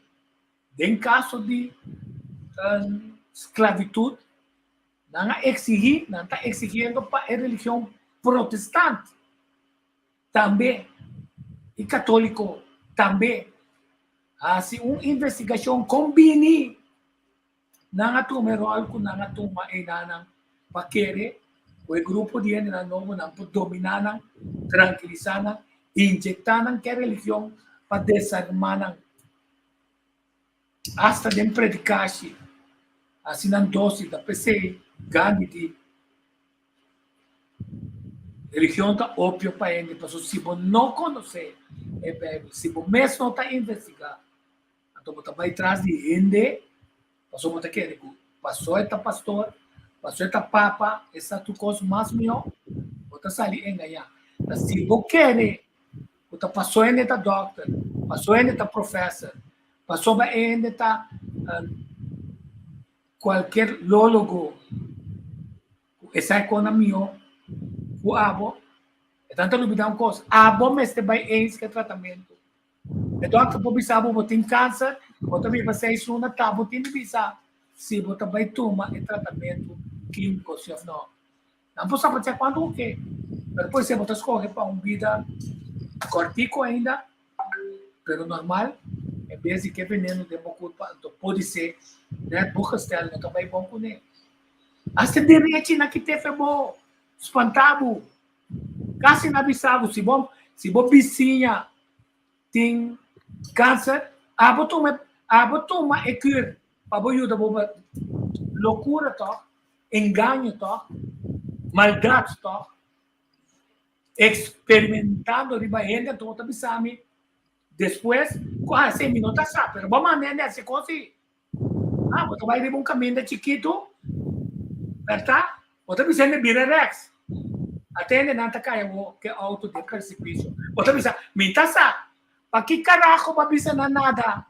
den kaso di sklabitut, nan a eksigí, nan ta eksigiendo pa e religion protestant tambe i katóliko tambe hasi un investigashon kon bini Nan a tuma e ròl ku nan a tuma einanan pa kere ku e grupo di hendenan nobo nan por dominá nan, trankilisá nan, inyektá nan ku e religion pa desarmá nan. Asta den predikashi hasi nan dósil ta p'esei Gandhi di, Religion ta opio pa hende pasobra si bo no konosé e Beibel, si bo mes no ta investigá, Anto bo ta bai tras di hende, pasobra bo ta kere ku pasó e ta pastor, pasó e ta papa, e sa tur kos mas mihó, bo ta sali engañá. Ta si bo kere ku ta pasó hende ta dòkter, pasó hende ta profèser, pasobra e hende ta kualker lólogo ku e sa e kosnan mihó ku abo, e ta lubidá un kos, abo mester bai eens ku e tratamentu. E dòkter por bisa bo bo tin kanser, bo ta biba seis luna, ta bo tin di bisa si bo ta bai tuma e tratamentu kímiko si òf no. Nan por sa patia kuantu ku ke, pero por esei bo ta skohe pa un bida kòrtiku ainda, pero normal, en bes di ke veneno den bo kurpa, anto podisé nèt bo gestel no ta bai bon kuné. Asta derechi nan ki tefe bo, spanta bo. Kasi na bisa bo si bo si bo bisiña tin kanser, abo tuma abo tuma e kür pa bo yuda bo lokura tòg, engaño tòg, maldat tòg, eksperimentando riba hende anto bo ta bisa mi despues ku a hasi mi no ta sa pero bo manda hende hasi kos ei. Ah, bo ta bai riba un kaminda chikitu, bèrtá? Bo ta bisa hende bira rèks. Ata hendenan ta kai awor ku e outo den persipisio. Bo ta bisa, Mi ta sa. Pa ki karaho bo a bisa nan nada?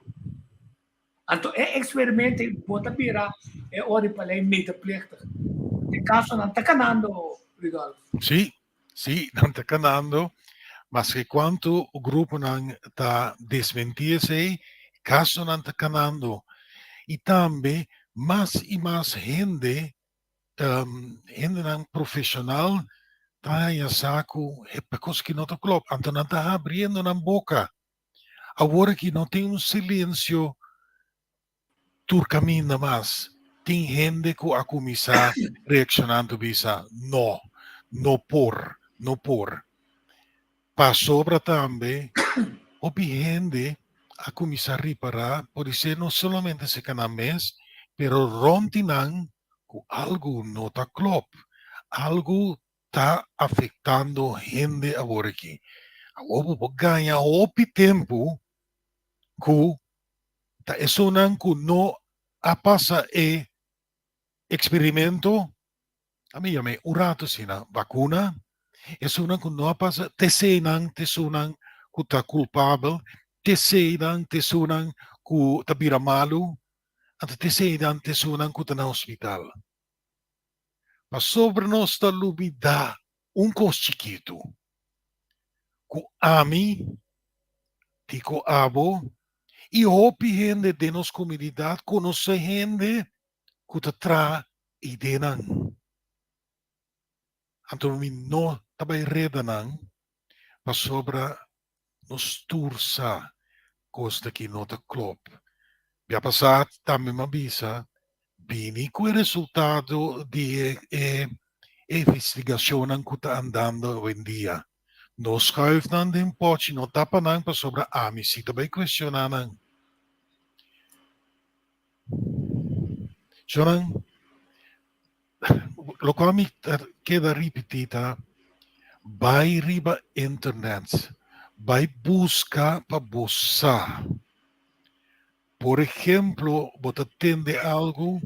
Anto e eksperimento ei bo ta bira e ora di palei medeplichtig. E kasonan ta kanando, Rudolf. Sí, sí, nan ta kanando. Maske kuantu gruponan ta desmentí esei, kasonan ta kanando. I tambe mas i mas hende hendenan profeshonal ta haña sa ku e kos aki no ta klòp, anto nan ta habriendo nan boka. Awor aki no tin un silensio tur kaminda mas. Tin hende ku a kuminsá reakshoná anto bisa, No, no por, no por. Pasobra tambe hopi hende a kuminsá ripará, podisé no solamente serka nan mes, pero rònt di nan ku algu no ta klòp, algu. ta afektando hende awor aki. Awor bo por gaña hopi tempu ku ta esunnan ku no a pasa e eksperimento, ami yam'é un ratu asina, bakuna, esunnan ku no a pasa, t'eseinan t'esunnan ku ta kulpabel, t'eseinan t'esunnan ku ta bira malu, anto t'eseinan t'esunnan ku ta na hospital. Pasobra nos ta lubidá un kos chikitu, ku ami, Tico abo i hopi hende den nos komunidat konosé hende ku ta traha idenan. Anto mi no ta bai reda nan pasobra nos tur sa kos ta ki no ta klop. Bia pasá tambe mi a bisa bini ku e resultado di e investigashonnan ku ta andando awendia. No schuif nan den pòchi, no tapa nan pasobra ami si ta bai kuestioná nan. Shonnan, lokual mi ta keda ripití ta, bai riba internet, bai buska pa bo sa. Por ehemplo, bo ta tende algu,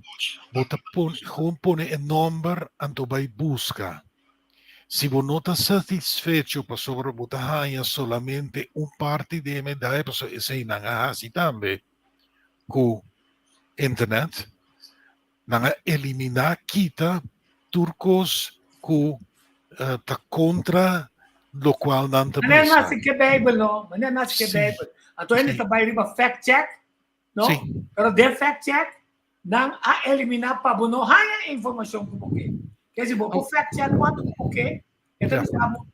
bo ta pone, gewoon pone e nòmber anto bai buska. Si bo no ta satisfecho pasobra bo ta haña solamente un parti di e medaya, pasobra esei nan a hasi tambe ku internet, Nan a eliminá, kita, tur kos ku ta kontra lokual nan ta Manera bisa. nasi ke Bijbel no, manera nasi ke Bijbel. Anto hende ta bai riba fact check, no? Pero den fact check nan a eliminá pa bo no haña e informashon ku bo ke. Ke si bo por fact check kuantu ku bo ke, e ta bisa bo,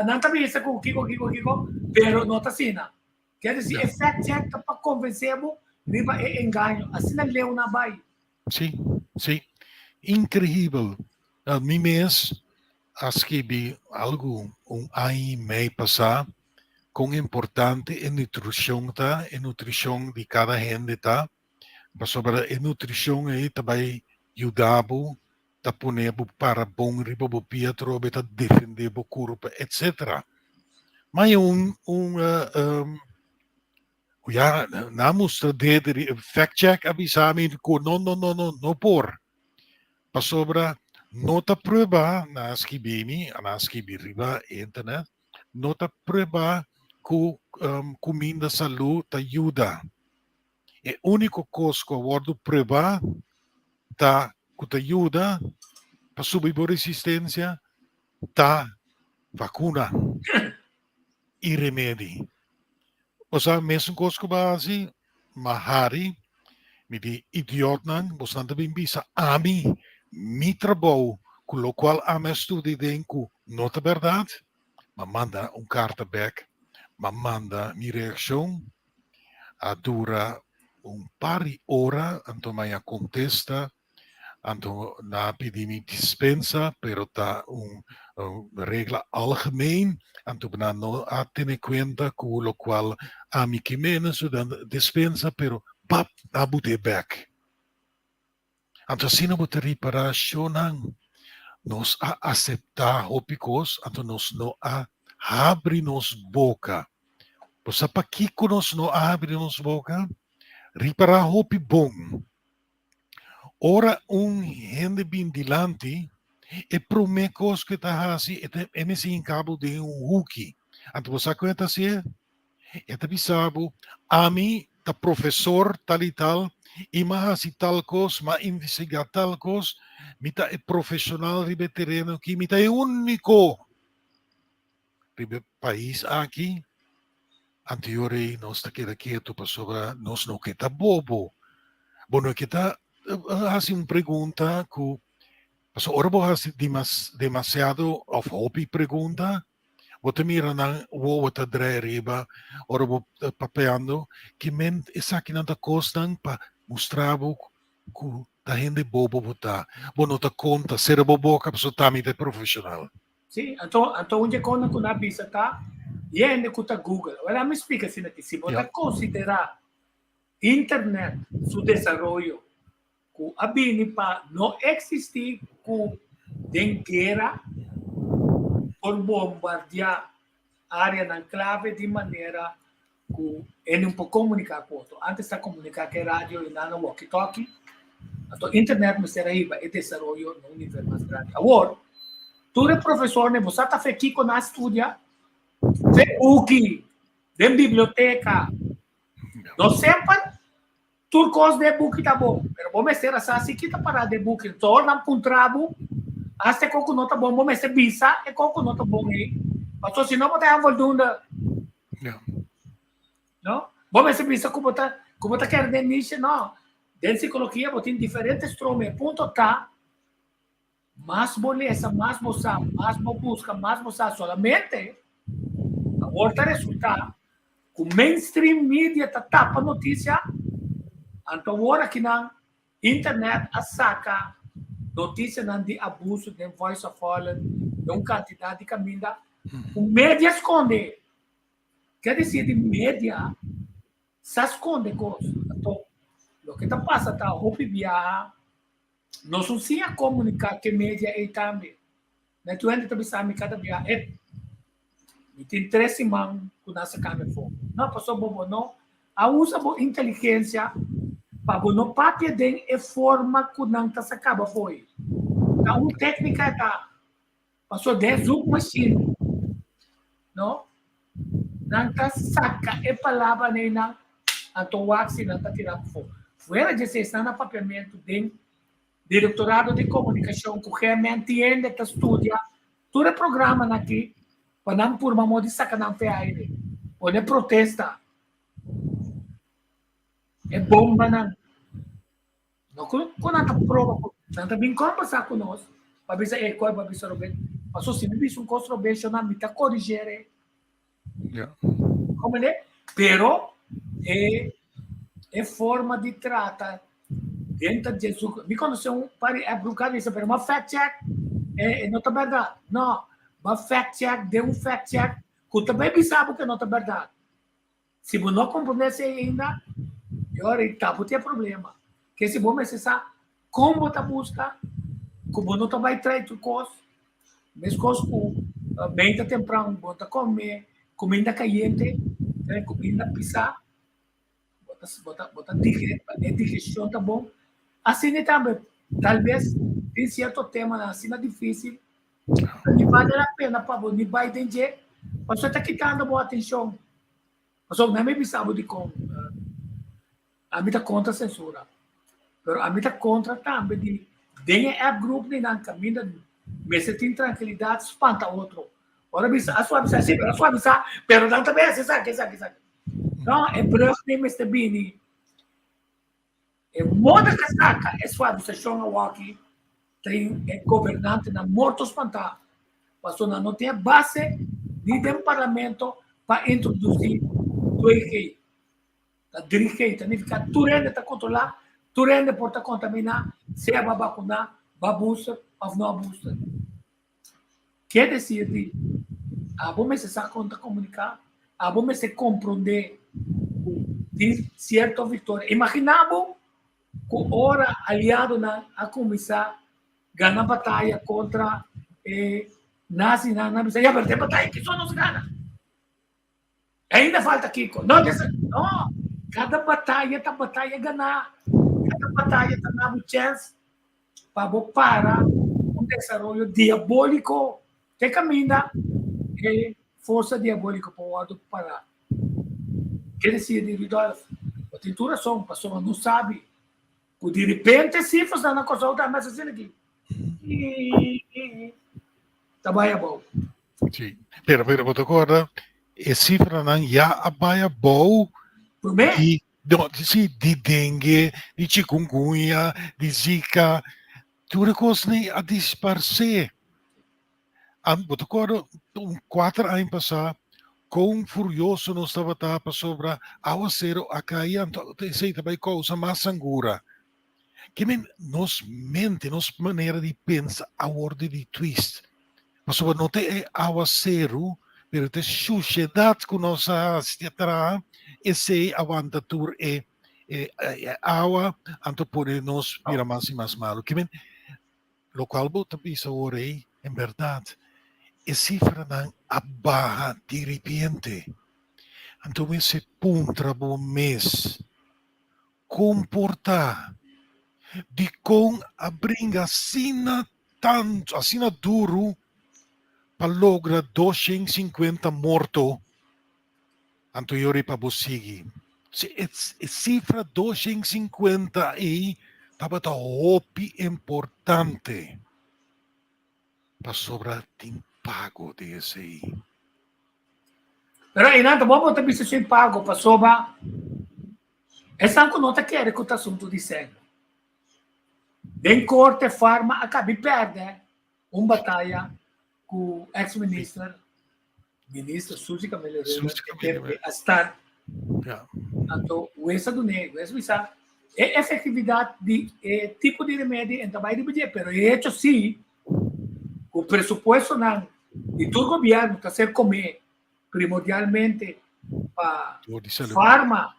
nan ta bisa ku kiko kiko kiko, pero no ta asina. Ker disi e fact check ta pa konvensé bo riba e engaño. Asina leu nan bai. Sí, sí. Inkreibel. Mi mes a skibi algu un aña i mei pasá kon importante e nutrishon ta, e nutrishon di kada hende ta, pasobra e nutrishon ei ta bai yuda bo, ta pone bo para bon riba bo pia atrobe, ta defendé bo kurpa, etcetera. Ma e un un ya nan a mustra dede ri fact check a bisa mi ku no no no no no por pasobra no ta prueba nan a skibi mi nan a skibi riba internet no ta prueba ku kuminda salú ta yuda. E úniko kos ku a wòrdu pruebá ta ku ta yuda pa subi bo resistensia ta vakuna i remedi. Bo sa mesun kos ku bo a hasi? M'a hari, mi di idiotnan, bosnan ta bin bisa ami mi trabou ku lokual ami a studia den ku no ta bèrdat. M'a manda un karta bèk, m'a manda mi reakshon. A dura un par di ora anto mi a contesta, anto nan a pidi mi dispensa pero ta un regla algemeen anto nan no a tene cuenta cu locual ami ke menen so dan dispensa pero pap nan a bute bek. Anto asina bo ta ripara shownan nos a acepta hopi cos anto nos no a habri nos boca. Bo sa pakico nos no a habri nos boca? Ripara hopi bon. Ora un hende bin dilanti e prome cos cu e ta haci e ta e mester hinca bo den un huki. Anto bo sa con e ta haci'e? E ta bisa bo, Ami ta profesor tal i tal i m'a hasi tal kos, m'a investigá tal kos, mi ta e profeshonal riba e tereno aki, mi ta e úniko riba e pais aki. Anto rei nos ta keda ketu pasobra nos no ke ta bobo. Bo no ke ta hasi un pregunta ku, pasobra ora bo hasi demasiado òf hopi pregunta, Bo ta mira nan wowo ta drai riba ora bo ta papiando, ki men esakinan ta kosnan pa mustra bo ku ta hende bobo bo ta. Bo no ta konta, sera bo boka pasobra ta mi ta e profeshonal. Sí, anto anto un dje kosnan ku nan a bisa ta hende ku ta Google. Awor mi splika asina aki, si bo ta konsiderá internet su desaroyo ku a bini pa no eksistí ku den guera. Por bombardiá áreanan klave di manera ku hende un por komuniká ku otro. Ántes ta komuniká ku e radio i nan na walkie-talkie, anto internet mester a hiba e desaroyo na un nivel mas grandi. Awor, tur e profesornan bo sa ta fe kiko nan a studia? Fe buki, den biblioteka. No semper Tur kos den buki ta bon, pero bo mester a sa si ki ta pará den buki. Enton ora nan puntra bo, hasta e kos ku no ta bon, bo mester bisa e kos ku no ta bon ei. Pasobra si no bo ta haña voldoende. No? Bo mester bisa ku bo ta ku bo ta kere den niche, no. Den sikologia bo tin diferente stroom. E punto ta, mas bo lesa, mas bo sa, mas bo buska, mas bo sa. Solamente awor ta resultá ku mainstream media ta tapa notisia, anto awor akinan internet a saka notisianan di abuso den Voice of Holland, den un kantidat di kaminda ku media skonde. Ke desir di media sa skonde kos. Anto loke ta pasa ta hopi biaha Nos un siña komuniká ku e media ei tambe. Mi tur hende ta bisa mi kada bia, Ep, mi tin tres siman ku nan saka mi afó. No, pasobra bo no a usa bo inteligensia pa bo no papia den e forma ku nan ta saka bo afó ei. Ta un téknika e ta. Pasobra den e zoekmachine, no, nan ta saka e palabranan einan, anto wak si nan ta tira afó. Fuera dje esei, esnan na papiamentu den Direktorado di Komunikashon ku GMN tin hende ta studia tur e programanan aki pa nan purba modo di saka nan fe aire. Pone protesta. E bombanan. No ku ku nan ta proba ku nan ta bin kombersá ku nos pa bisa e kos pa bisa robes. Paso si mi bisa un kos robes shona mi ta korigere. Ja. Komende? Pero e e forma di trata denter di su mi konosé un par di app groep ku a bisa pero m'a fact check e no ta bèrdat. No, m'a fact check den un fact check ku ta bai bisa bo ku e no ta bèrdat. Si bo no komprondé esei ainda, e ora ei ta bo tin e problema. Ke si bo mester sa kon bo ta buska, ku bo no ta bai trae tur kos, meskos ku meinta tempran bo ta kome kuminda kayente, kuminda pisá, bo ta bo ta bo ta dige e digeshon ta bon. Asina tambe tal bes tin sierto temanan asina difísil Ni bale la pena pa bo ni bai den dje, pasobra ta kitando bo atencion. Pasobra nan mi bisa bo dikon ami ta kontra sensura, pero ami ta kontra tambe di den e app group di nan kaminda mester tin trankilidat spanta otro. Ora bisa a suavisa si, pero a suavisa, pero nan ta bay hasi esaki, esaki, esaki. No, e brug ni mester bini. E moda ku a saka e suavisashon awoki tin e gobernantenan morto spantá, pasobra nan no tin e base ni den parlamento pa introdusí 2G. Ta 3G, ta nifiká tur hende ta kontrolá, tur hende por ta kontaminá, sea bo a bakuná, bo a booster òf no a booster. Ke desir di abo mester sa kon ta komuniká, abo mester komprondé ku tin sierto viktoria. Imaginá bo ku ora aliadonan a kuminsá gana bataya kontra e nazinan, nan a bisa, ya, pero den bataya kiso nos gana? Ainda falta kiko. No, desa, no. Kada bataya ta bataya ganá. Kada bataya ta na bo chèns pa bo para un desaroyo diabóliko. Te kaminda e forsa diabóliko por wòrdu pará. Ke desir di Rudolf? Bo tin tur rason, pasobra nos sabi ku di repente sifrasnan na Kòrsou ta mester asina aki. Ta bai abou. Sí, pero pero bo ta acorda e cifranan ya a bai abou Promé? di no, sí, di dengue, di chikungunya, di zika, tur e kosnan a disparsé. Am, bo ta acorda un kuater aña pasá kon furioso nos tabata pasobra awasero a kai anto esei ta bai kousa mas sangura. Ke men nos mente, nos manera di pensa a wòrdu di twist. Pasobra no ta e awaseru, pero ta e shushedat ku nos a hasi a traha, esei a wanta tur e e awa, anto pone nos bira mas i mas malu. Ke men, lokual bo ta bisa awor ei, en bèrdat. E sifranan a baha diripiente. Anto mester puntra bo mes, Kon por ta? Dikon a bringa asina tantu, asina duru pa logra 250 morto? Anto yori pa bo sigui. Si e sifra 250 ei tabata hopi importante. Pasobra tin pago di esei. Pero einan ta bo ta bisa sin pago pasobra esnan ku no ta kere ku ta asuntu di sèn. Den korte Farma a kabi pèrdè un bataya ku ex minister minister Suzy Camelia Römer a start. Anto wes a dun'é, wes bisa e efectividad di e tipo di remedi en ta bai riba dje, pero e hecho si ku presupuestonan di tur gobierno ta ser comé primordialmente pa farma,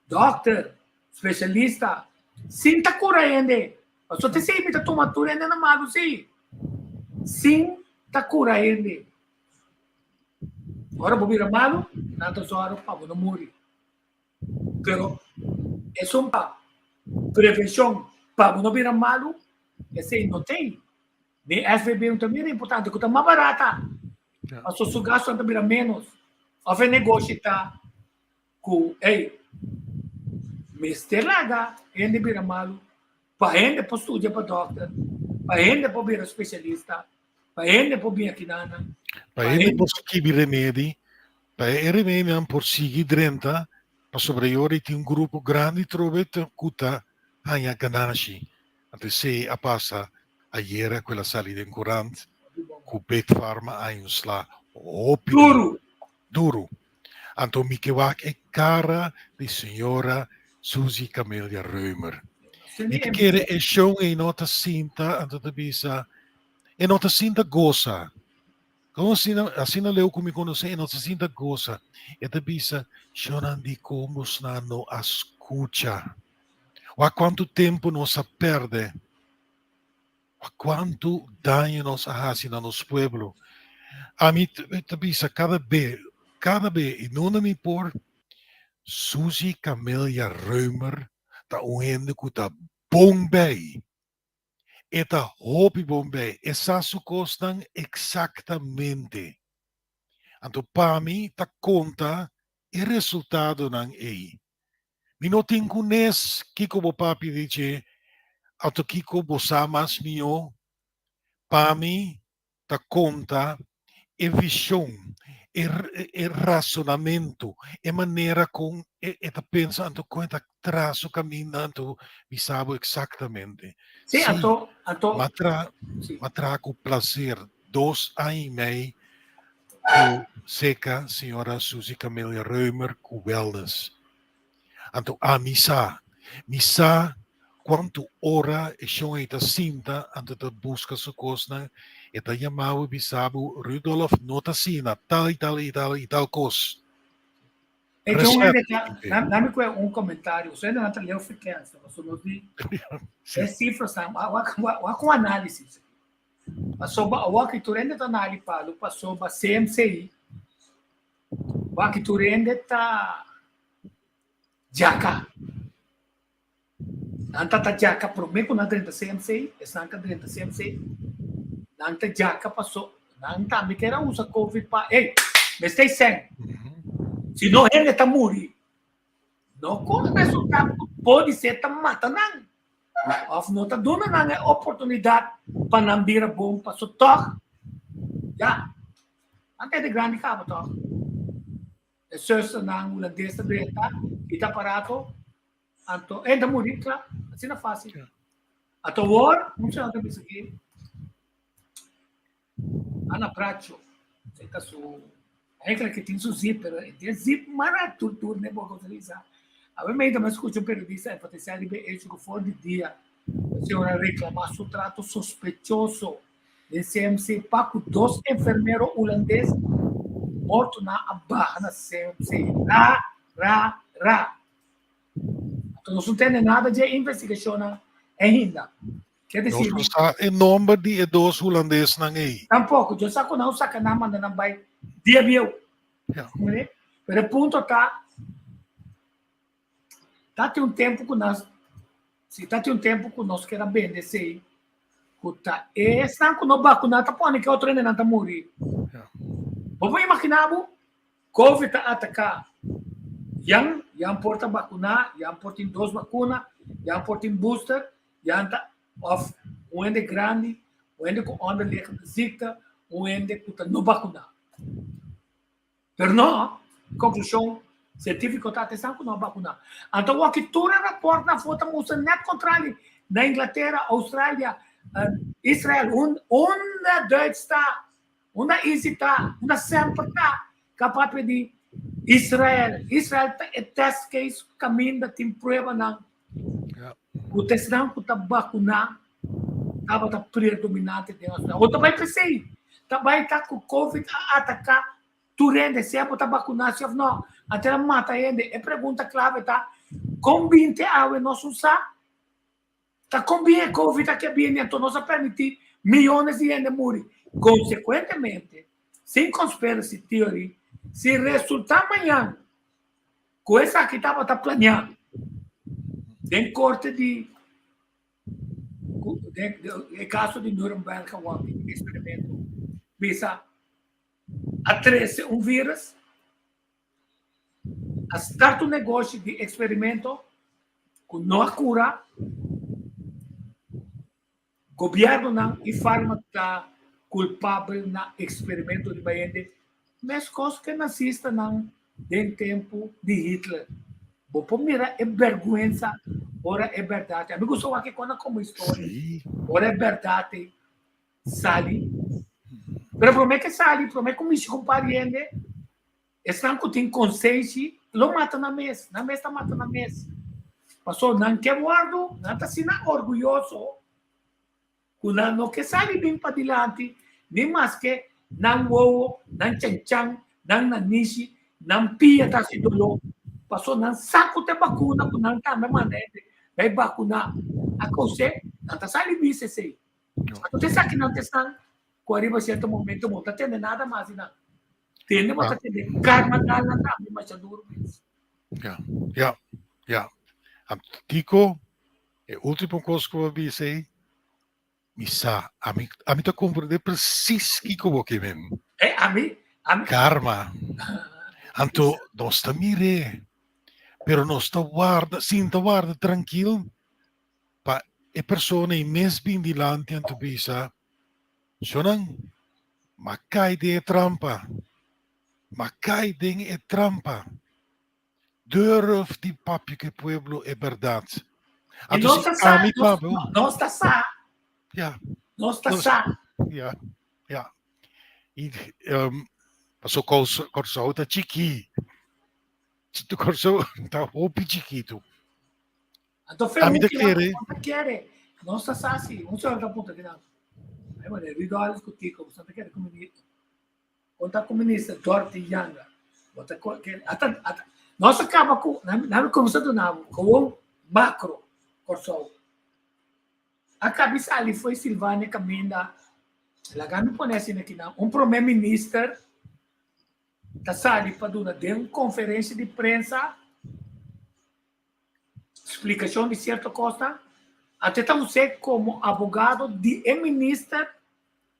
dokter, specialista, sin ta cura hende. Pasobra te esei mi ta tuma tur hende na malu si, sin ta cura hende. Ora bo bira malu, nan ta zòru pa bo no muri. Pero esun pa prevenshon pa bo no bira malu, esei no tei. Den SVB no ta mira importante ku ta mas barata. Pasobra su gastunan ta bira ménos. Òf e negoshi ta ku, ey, mester laga hende bira malu pa hende por studia pa dòkter, pa hende por bira spesialista, Pa hende por bin akinanan. Pa hende por skibi remedi, pa e remedinan por sigui drenta, pasobra e ora ei tin un grupo grandi trobe ku ta haña ganashi. Anto esei a pasa ayera ku el a sali den korant ku Big Pharma a haña un sla hopi duru. Duru. Anto mi ke wak e kara di señora Suzy Camelia Römer. Mi ta kere e shon ei no ta sinta anto ta bisa e no ta sinta gosa. Como asina, asina leu ku mi konosé e no ta sinta gosa. E ta bisa shonnan dikon bosnan no a skucha. Wak kuantu tempu nos a pèrdè. Wak kuantu daño nos a hasi na nos pueblo. Ami ta bisa kada be, kada be i nunda mi por, Suzy Camelia Römer ta un hende ku ta bon bei. E ta hopi bon bei. E sa su kosnan eksaktamente. Anto pa mi ta konta e resultadonan ei. Mi no tin ku nes kiko bo papia di dje, anto kiko bo sa mas mihó. Pa mi ta konta e vishon, e e rasonamentu, e manera kon e e ta pensa anto kon e ta traha su kaminda anto bisa bo eksaktamente. Sí, anto, anto. M'a traha, m'a traha ku plaser dos aña i mei ku seka señora Suzy Camelia Römer ku wellness. Anto ami sa, mi sa kuantu ora e shon ei ta sinta anto ta buska su kosnan, e ta yama bo i bisa bo, Rudolf no ta asina, tal i tal i tal i tal kos. E djon hende ta, dame kue un komentario, usted nan ta leu frekensia, pasobra nos di e sifrasnan, wak un análisis. Pasobra awor ki tur hende ta nali palu, pasobra CMCI Wak tur hende ta djaka. Nan ta ta djaka promé ku nan drenta CMC, esnan ka drenta CMC, nan ta djaka paso nan tambe kier a usa covid pa ey, mester sèn. Si no hende ta muri. No ku resulta ku podi ser ta mata nan òf no ta duna nan e oportunidat pa nan bira bon paso tòg ya. Nan ta hende grandi kaba tòg. E zusternan hulandes ta drenta, kita aparato, anto e ta muri kla, asina fásil. Anto awor, un señor ta bisa aki, Ana Bracho, e ta su, eigenlijk e tin su zip, pero e tin zip mara tur tur ne boca utilisa. Awe mei ta skucha un periodista enfatisa riba e hecho ku for di dia e señor a reklama su trato sospechoso Den CMC pa ku dos enfermero hulandes mortonan a baha na CMC. Ra, ra, ra. Anto nos no tende nada dje investigashonnan ainda. Ke desi Nos no sa e nomber di e dos hulandesnan ei. Tampoco. Yo sa ku nan saka nan manda nan bai dia bieu. Ja. Pero e punto ta, ta tin un tempu ku nos, si ta tin un tempu ku nos kera bende esei, ku ta esnan ku no bakuna ta pone ke otro hendenan ta muri. Ja. Bo por imagina bo, Covid ta ataká yan, yan por ta bakuná, yan por tin dos bakuna, yan por tin booster, yan ta òf un hende grandi, un hende ku onderliggende ziekte, un hende ku ta no bakuná. Pero no, konklushon sientífiko ta esnan ku no a bakuná. Anto wak tur e rapòrtnan afó ta mustra nèt kontrali. Na Inglatera, Australia, Israel, unda Duits ta, Unda Izzy ta? Unda semper ta? Ka papia di Israel. Israel ta e test case kaminda tin pruebanan ku esnan ku ta bakuná tabata predominante den Australia. Bo ta bai p'esei. Ta bai ta ku covid a ataká tur hende, sea bo ta bakuná si òf nò. Anto el a mata hende. E pregunta klave ta, kon binti awe nos un sa? Ta kon bien e covid a ke bini anto nos a permiti miyones di hende muri. Konsekuentemente, sin conspiracy theory, si resulta mañan ku esaki tabata planeá den korte di den e kaso di Nuremberg awor di eksperimento bisa a trese un virus, a start un negoshi di eksperimento ku no a kura, gobièrnunan i farma ta kulpabel na eksperimento riba hende, meskos ku e nazistanan den tempu di Hitler. Bo por mira e bèrgwensa ora e bèrdat. Ami gusta wak e kona komo historia. Ora e bèrdat ei sali. Pero promé ku e sali, promé ku mishi ku un par di hende, Esnan ku tin konsenshi lo mata nan mes, nan mes ta mata nan mes. Pasobra nan ke wòrdu, nan ta asina orguyoso ku nan no ke sali bin padilanti, ni maske nan wowo, nan chanchan, nan nanishi, nan pia ta hasi doló. Pasobra nan sa ku ta e bakuna ku nan tambe manda hende bai bakuná a kous'é, nan ta sali bisa esei. Anto esaki nan ta esnan ku ariba sierto momento bo no ta tende nada mas di nan. Tende bo ta tende karma dal nan tambe masha duro mes. Ja, ja, ja. Tico, e ultimo kos ku bo a bisa ei, mi sa, ami, ami ta komprendé presis kiko bo ke men. Eh, ami, ami. Karma. Anto, nos ta mir'é, pero nos ta warda, sinta warda trankil pa e persona ei mes bin dilanti anto bisa, Shonnan, m'a kai den e trampa, m'a kai den e trampa. Durf di papia ku e pueblo e bèrdat. I Anto nos si ta sa, ami nos, papia, nos ta sa, ya, nos ta nos, sa. ya, ya. I um, paso Kòrsou Kòrsou ta chikí. Kòrsou ta hopi chikitu. Anto fe Ami ta un kila kere. no ta kere. Nos ta sa si un señor ta punta kinan. Ay mane Rido Alice ku Tico, bo ta kere ku minister. Kon ta ku minister Dorothy Janga. Bo ta kere ata ata nos a kaba ku nan nan kumsa duna bo gewoon macro Kòrsou. A kabi sali foi Silvania kaminda laga mi pone asina kinan un prome minister ta sali pa duna den un konferensia di prensa Splikashon di sierto kosnan, Ate ta us'é komo abogado di e minister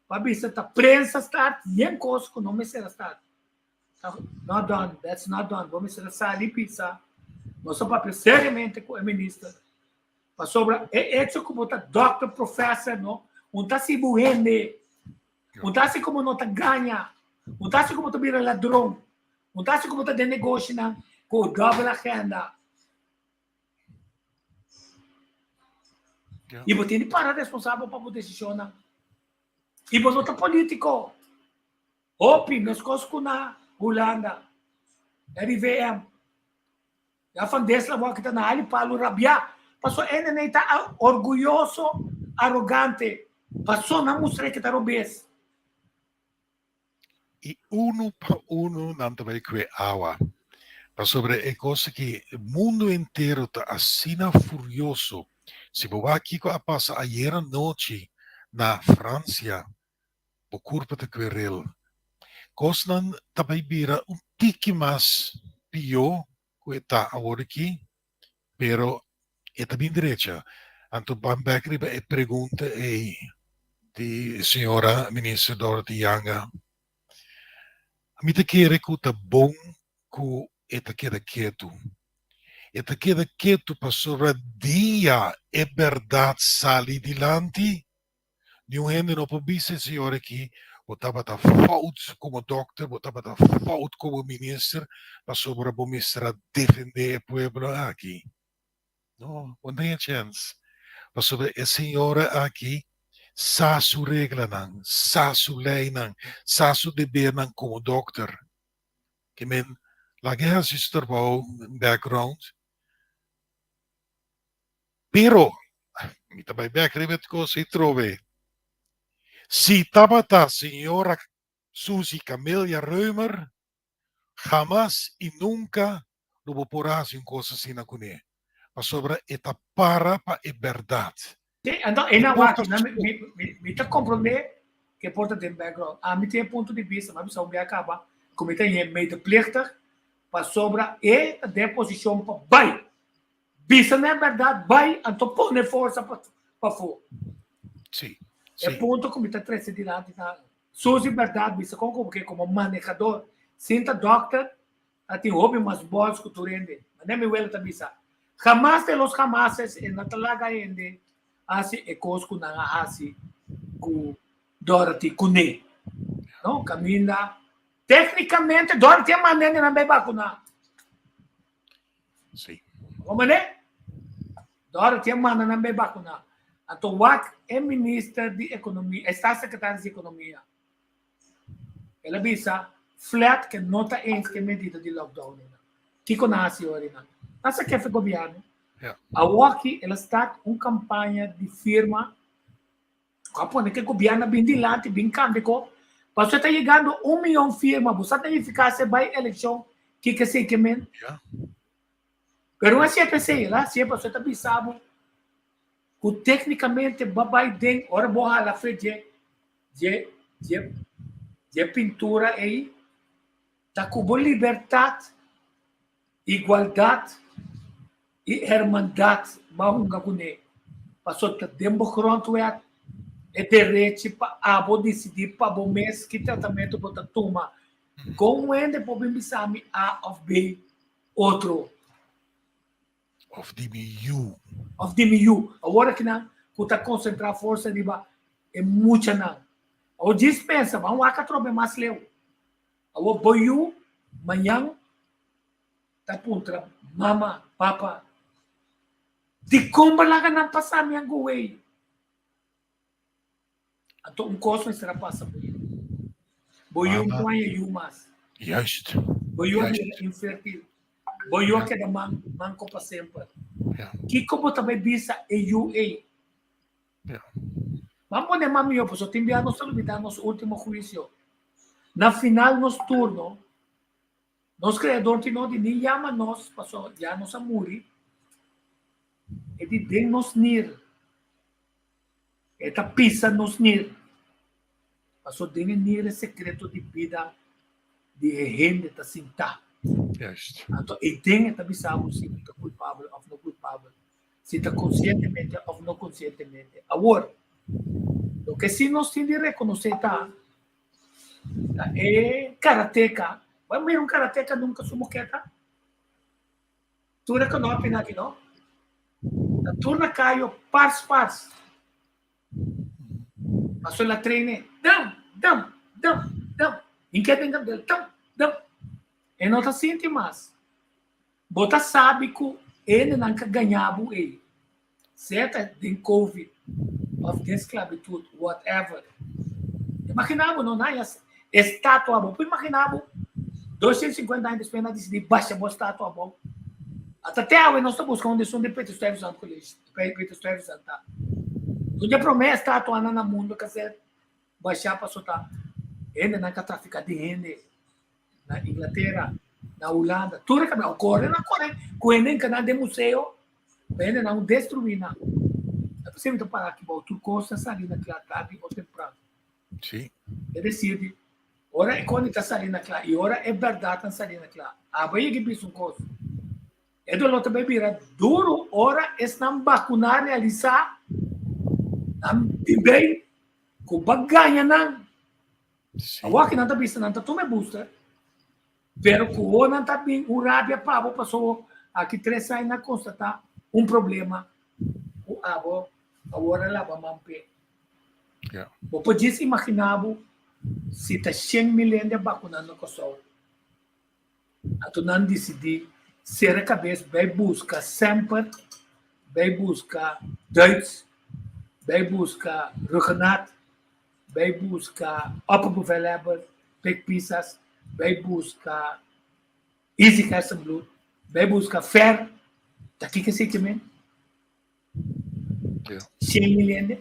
pa bisa ta prensa start yen kos ku no mester a start. Ta not done, that's not done. Bo mester a sali bisa nos a papia seriamente ku e minister pasobra e echo ku bo ta dokter, professor no un ta hasi bo hende, un ta hasi komo no ta gaña, un ta hasi komo ta bira ladron. Un ta hasi ku bo ta den negoshinan ku double agenda. I bo tin di para responsabel pa bo desishonnan. I bo no ta politiko. Hopi, meskos ku na Hulanda, RIVM. Ya van Dessler wou kita na hali palu rabiá. Paso NNA ta orguyoso, arogante. Paso nan mustra ke ta robes. I unu pa unu nan ta bai kue awa. Pasobra e kos aki, mundu entero ta asina furioso. Si bo wak kiko a pasa ayera nochi na Fransia, bo kurpa ta kuerel. Kosnan ta bai bira un tiki mas pió ku e ta awor aki, pero e ta bin drecha. Anto ban bek riba e pregunta ei di señora Minister Dorothy Janga. Mi ta kere ku ta bon ku e ta keda ketu. E ta keda ketu pasobra dia e bèrdat sali dilanti, niun hende no por bisa e señor aki, bo tabata fout komo dòkter, bo tabata fout komo minister, pasobra bo mester a defendé e pueblo aki. No, bo no tin e chèns, pasobra e señora aki sa su reglanan, sa su leinan, sa su debernan komo dòkter. Ke men laga e hasi su trabou background, pero mi ta bai bek riba e kos ei trobe. Si tabata señora Suzy Camelia Römer, hamas i nunka lo bo por hasi un kos asina kuné, pasobra e ta para pa e bèrdat. Sí, anto e na wak, na mi, mi, mi, mi ta comprende que por ta den background. A mi tin e punto di vista, ma bisa un bia caba, cu mi ta yen medeplichtig, pasobra e ta den posicion pa bai. Bisa na e berdad, bai, anto pone forsa pa pafó. Sí, E sí. punto cu mi ta trece dilanti ta, Suzy berdad bisa con como que como manejador, sin ta dokter, A tin hopi mas bòls ku tur hende. Manera mi wela ta bisa, Hamas de los hamases e no ta laga hende hasi e kos ku nan a hasi ku Dorothy kuné. No, kaminda téknikamente Dorothy a manda hendenan bai bakuná. Sí. Bo manera? Dorothy a manda nan bai bakuná. Anto wak e minister di ekonomia, e staatssecretaris di ekonomia, El a bisa flat ke no ta eens ke medida di lockdown einan. Kiko nan hasi ora einan? Nan sa kefe gobièrnu. Awoki el a start un kampaña di firma ku a pone ke gobièrnu a bin dilanti, bin kambia ko. Pasobra ta yegando un miyon firma, bo sa ta nifiká si e bai elekshon kiko esei ke men? Pero no a hasié p'esei, el a hasié pasobra e ta bisa bo ku téknikamente bo a bai den ora bo hala fe dje dje dje dje pintura ei ta ku bo libertat, igualdat i hermandat bo a hunga kuné. Pasobra ta den bo grondwet e derechi pa abo disidí pa bo mes ki tratamentu bo ta tuma. Kon un hende por bin bisa mi A òf B otro? Of di mi yu. Of di mi yu. Awor akinan ku ta konsentrá forsa riba e muchanan. Awor djis pensa, ban wak atrobe mas leu. Awor bo yu mañan ta puntra mama, papa, dikon bo laga nan pasa mi anguwei? Anto un kos mester a pasa bo yu. Bo yu no haña yu mas. Juist. Bo yu a bira infertil. Bo yu a keda man manko pa semper. Kiko bo ta bai bisa e yu ei? Ban pone mas mihó pasobra tin bia nos ta lubidá nos último huisio. Na final nos turno, nos Kreador tin no di ni yama nos pasobra ya nos a muri. E di den nos nir. E ta pisa nos nir. Paso den e nir e sekreto di bida di e hende ta sintá. Juist. Anto e den e ta bisa bo si bo ta kulpabel òf no kulpabel, si ta konsientemente òf no konsientemente. Awor, loke si nos tin di rekonosé ta, ta e karateka, bo a mira un karateka nunka su moketa? Tur e knopinan aki no. Ta tur na kayo pars pars. Paso el a traine dam dam dam dam. Inke den kabel dam dam. E no ta sinti mas. Bo ta sabi ku hendenan ka gaña bo ei. Sea ta den covid of den sklabitut whatever. Imagina bo no nan ya estatua bo. Por imagina bo 250 aña despues nan a disidi basha bo estatua abou. Ata te awe nos ta buska unda esun di Peter Stuyvesant College, Peter Stuyvesant ta. Un di e prome estatuanan na mundo ka ser basha paso ta hendenan ka trafika di hende na Inglatera, na Hulanda, tur e kaminda. Kore nan kore ku hende nan den museo, pa hende nan destrui nan. P'esei mi ta para aki bou tur kos ta sali na kla tardi o tempran. Sí. E desir di ora e kos ta sali na kla i ora e bèrdatnan sali na kla, abo yega i bisa un kos. E doló ta bai bira duru ora esnan bakuná realisá nan bin bei ku bo a gaña nan. Awor ki nan ta bisa nan ta tuma e booster, pero ku awor nan ta bin un rabia pa bo pasobra aki tres aña nan a konstatá un problema ku abo awor a laba man p'e. Bo por djis imaginá bo si ta 100.000 hende a bakuná na Kòrsou. Anto nan disidí sera kabes bai buska Semper, bai buska Duits, bai buska Ruggenat, bai buska Opperbevelhebber Pik Pisas, bai buska Izzy Gerstenbluth, bai buska Fer, ta kiko esei ke men? 100.000 hende.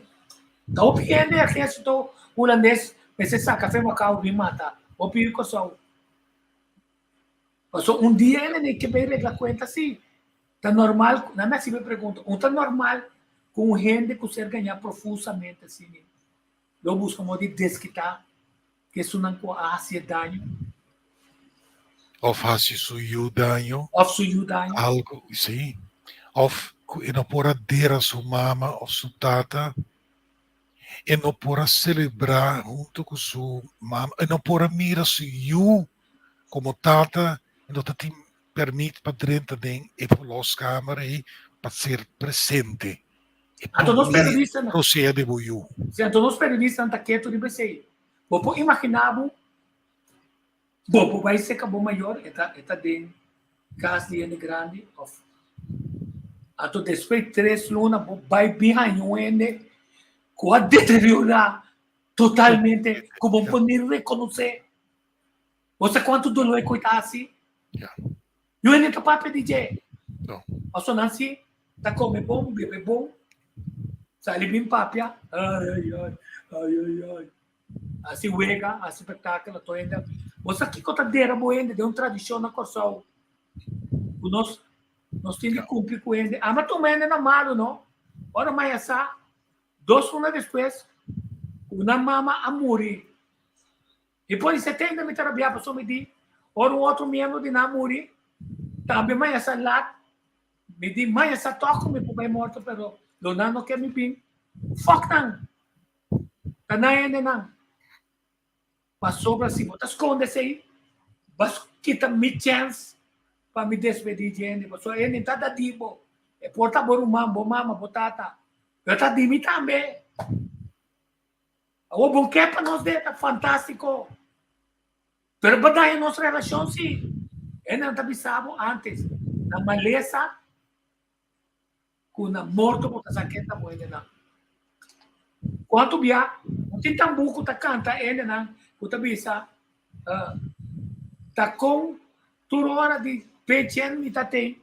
Ta hopi hende ehérsito hulandes mester saka fe Macao bin mata hopi yu Kòrsou. Pasobra un dia hende ne ke bai regla kuenta si. Ta normal, nan mi hasi mi pregunta, un ta normal ku un hende ku ser gañá profusamente asina lo buska modo di deskitá ku esunnan ku a hasié daño? Òf hasi su yu daño. Òf su yu daño. Algo, sí. Òf ku e no por a dera su mama òf su tata, e no por a selebrá huntu ku su mama, e no por a mira su yu komo tata, e no ta tin pèrmit pa drenta den e verloskamer ei pa ser presente. E Anto nos promé periodistanan. rosea di bo yu. Sí, anto nos periodistanan ta ketu riba esei. Bo por imaginá bo, bo por bai seka bo mayor, e ta e ta den kas di hende grandi òf anto despues di tres luna bo bai bin haña un hende ku a deteriorá totalmente ku bo no por ni rekonosé. Bo sa kuantu doló e koe ta hasi? Yu hende ta papia di dje. Pasobra nan si ta kome bon, bebe bon, sali bin papia, ai ai ai, ai ai ai. Hasi wega, hasi spektakel, ato hende. Bo sa kiko ta dera bo hende den un tradishon na Kòrsou ku nos nos tin di kumpli ku hende. Ama tuma hende na malu no. Ora maya sa, dos luna despues ku nan mama a muri. I por di 70 mi ta rabiá pasobra mi di ora un otro miembro di nan muri, tambe maña sa lat, mi di maña sa tòg ku mi por bai morto pero lo nan no ke mi bin. Fòk nan! Ta nan hendenan. Pasobra si bo ta skonde esei, bo a kita mi chèns pa mi despedí di hende pasobra e hende ta da di bo. E por ta bo ruman, bo mama, bo tata, pero ta di mi tambe. Awor bon ke pa nos de ta fantástiko. Pero pa daña nos relashon si. E nan ta bisa bo antes, na malesa ku na morto bo ta sa ken ta bo hendenan. Kuantu bia no tin tambú ku ta kanta hendenan ku ta bisa ta kon tur ora di pechen mi ta tei,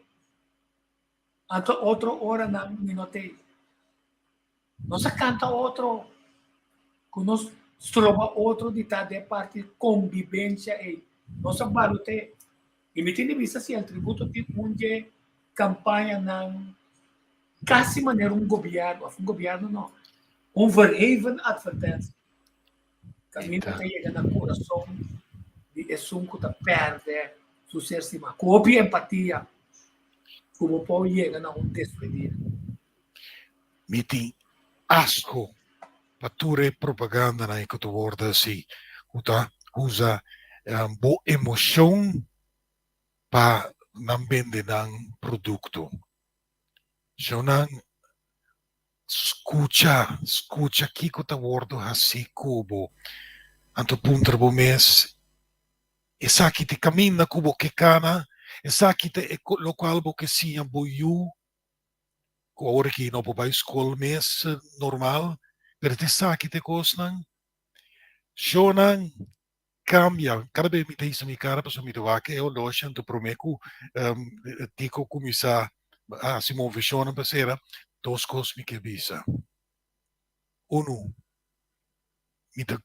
anto otro oranan mi no tei. Nos a kanta otro ku nos stroba otro di ta den parti kombibensia ei. Nos a balot'é. I mi tin di bisa si El Tributo tin un dje kampañanan kasi manera un gobièrnu, òf un gobièrnu no, un verheven advertentie. Kaminda ta yega na kurason di esun ku ta pèrdè su ser stimá. Ku hopi empatia ku bo por yega na un despedida. Mi tin asko pa tur e propagandanan ku ta wòrdu hasi ku ta usa bo emoshon pa nan bende nan produkto. Shownan skucha, skucha kiko ta wòrdu hasi ku bo. Anto puntra bo mes, esaki ta e kaminda ku bo ke kana? Esaki ta e lokual bo ke siña bo yu? Ku awor aki no por bai skol mes normal, pero ta esaki ta e kosnan. Shownan kambia, kada bes mi ta hisa mi kara pasobra mi ta wak e oloshi anto prome ku Tico kuminsá hasi moveshonnan pa sera, dos kos mi ke bisa. Unu, mi ta,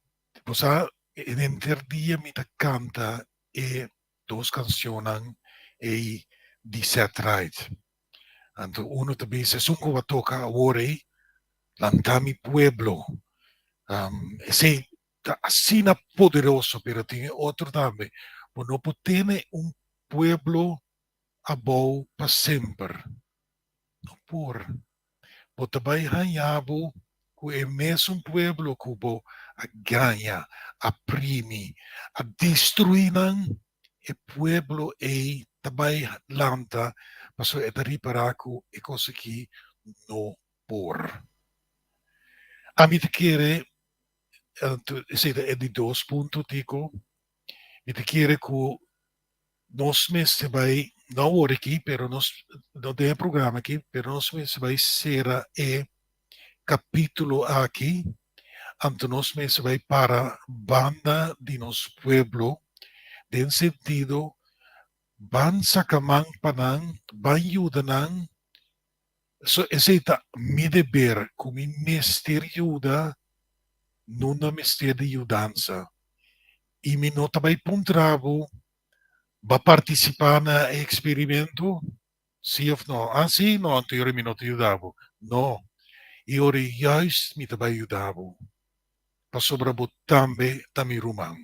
bo sa henter dia mi ta kanta e dos kanshonnan ei di Set Right. Anto uno ta bisa esun ku a toka awor ei. Lanta mi pueblo. Um, esei ta asina poderoso, pero tin e otro tambe. Bo no por tene un pueblo abou pa semper. No por. Bo ta bai haña bo ku e mesun pueblo ku bo a gaña, a primi, a destruí nan, e pueblo ei ta bai lanta pasobra e ta ripará ku e kos aki no por. Ami ta kere, esei ta e di dos punto, Tico, mi ta kere ku nos mester bai, no awor aki, pero nos, no den e programa aki, pero nos mester bai sera e kapítulo aki, anto nos mester bai para banda di nos pueblo den sentido ban saka man pa nan, ban yuda nan. So esei ta mi deber ku mi mester yuda nunda mester di yudansa. I mi no ta bai puntra bo, Bo a partisipá na e eksperimento? Sí òf no? Ah, sí? No, anto yora mi no ta yuda bo. No. I ora juist mi ta bai yuda bo, pasobra bo tambe ta mi ruman.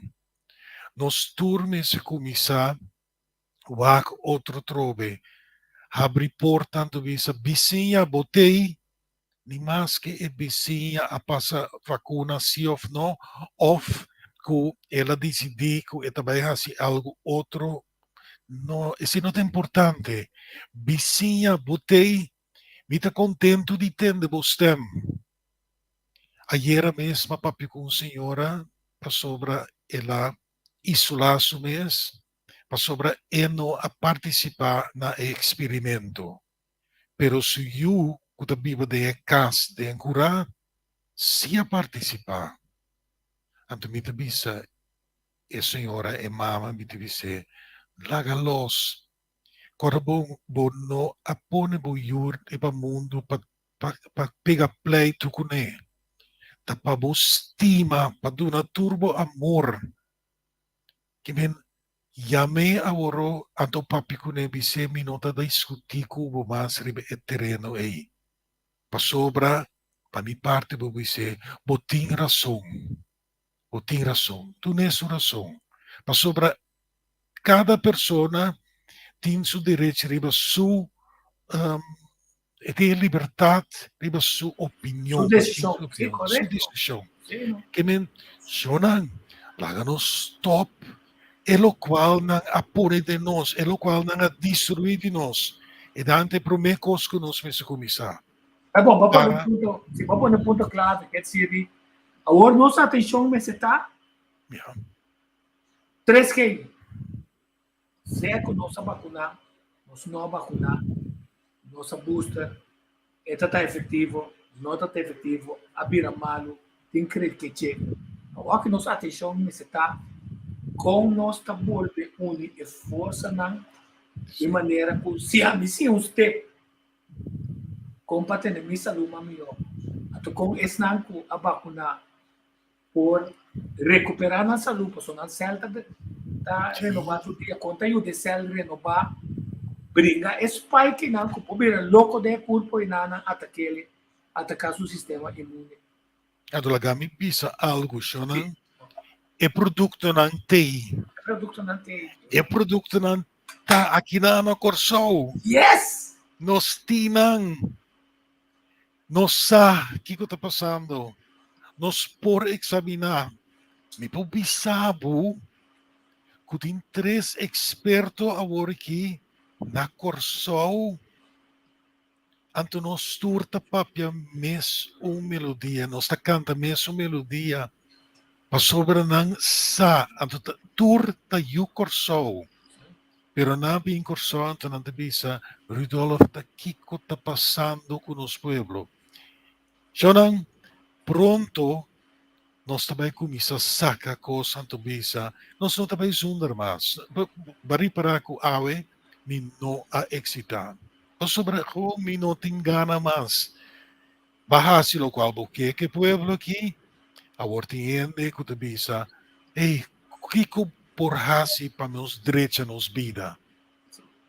Nos tur mester kuminsá wak otro trobe, habri porta anto bisa, Bisiña, bo t'ei? Ni maske e bisiña a pasa vakuna sí òf no, òf ku el a disidí ku e ta bai hasi algu otro, no, esei no ta importante. Bisiña, bo t'ei? Mi ta kontentu di tende bo stèm. Ayera mes m'a papia ku un señora pasobra el a isolá su mes pasobra e no a partisipá na e eksperimento. Pero su yu ku ta biba den e kas den kurá sí a partisipá. Anto mi ta bisa e señora, e mama, mi ta bis'é, Laga los. Kòrda bo, bo no a pone bo yu riba mundu pa pa pega pleitu kuné. Ta pa bo stima, pa duna tur bo amor. Ki men yam'é aworó anto papia kuné bis'é mi no ta diskutí ku bo mas riba e tereno ei. Pasobra pa mi parti bo bis'é bo tin rason. Bo tin rason. Dun'é su rason. Pasobra kada persona tin su derecho riba su e tin e libertat riba su opinion, Su desishon, su sí, opinion, su korekto. desishon. Sí, no. Ke men, shonnan, laga nos stòp e lokual nan a pone den nos, e lokual nan a destruí di nos. E dan ta e promé kos ku nos mester kuminsá. Ta bon, bo a pone un Para. punto, si bo a pone un punto klave, ke sirbi. Awor nos atenshon mester ta Ja. 3G. Sea ku nos a bakuná, nos no a bakuná, nos a booster, e ta ta efektivo, no ta ta efektivo, a bira malu, tin krekeche. Awor ku nos atenshon mester ta kon nos ta bolbe uni e forsanan di manera ku si ami siña un step kon pa tene mi salú mas mihó, anto kon esnan ku a bakuná por recuperá nan salú, pasobra nan sèl ta ta renobá tur dia. Kon ta yuda e sèl renobá? Bringa e spikenan ku por bira loko den e kurpo i nan nan atak'é, ataká su sistema inmune. Anto laga mi bisa algu, shonnan, e produktonan t'ei. E produktonan t'ei. E produktonan ta akinan na Kòrsou. Yes! Nos tin nan. Nos sa kiko ta pasando. Nos por eksaminá. Mi por bisa bo ku tin tres eksperto awor aki na Kòrsou. Anto nos tur ta papia mes un melodia, nos ta kanta mes un melodia pasobra nan sa. Anto tur ta yu Kòrsou. Pero nan a bin Kòrsou anto nan ta bisa, Rudolf ta kiko ta pasando ku nos pueblo? Shownan, pronto nos ta bai kuminsá saka kos anto bisa, nos no ta bai zonder mas. Bo a ripará ku awe mi no a eksitá. Pasobra gewoon mi no tin gana mas. Ba hasi lokual bo ke ku e pueblo aki. Awor tin hende ku ta bisa, Ey, kiko por hasi pa nos drecha nos bida?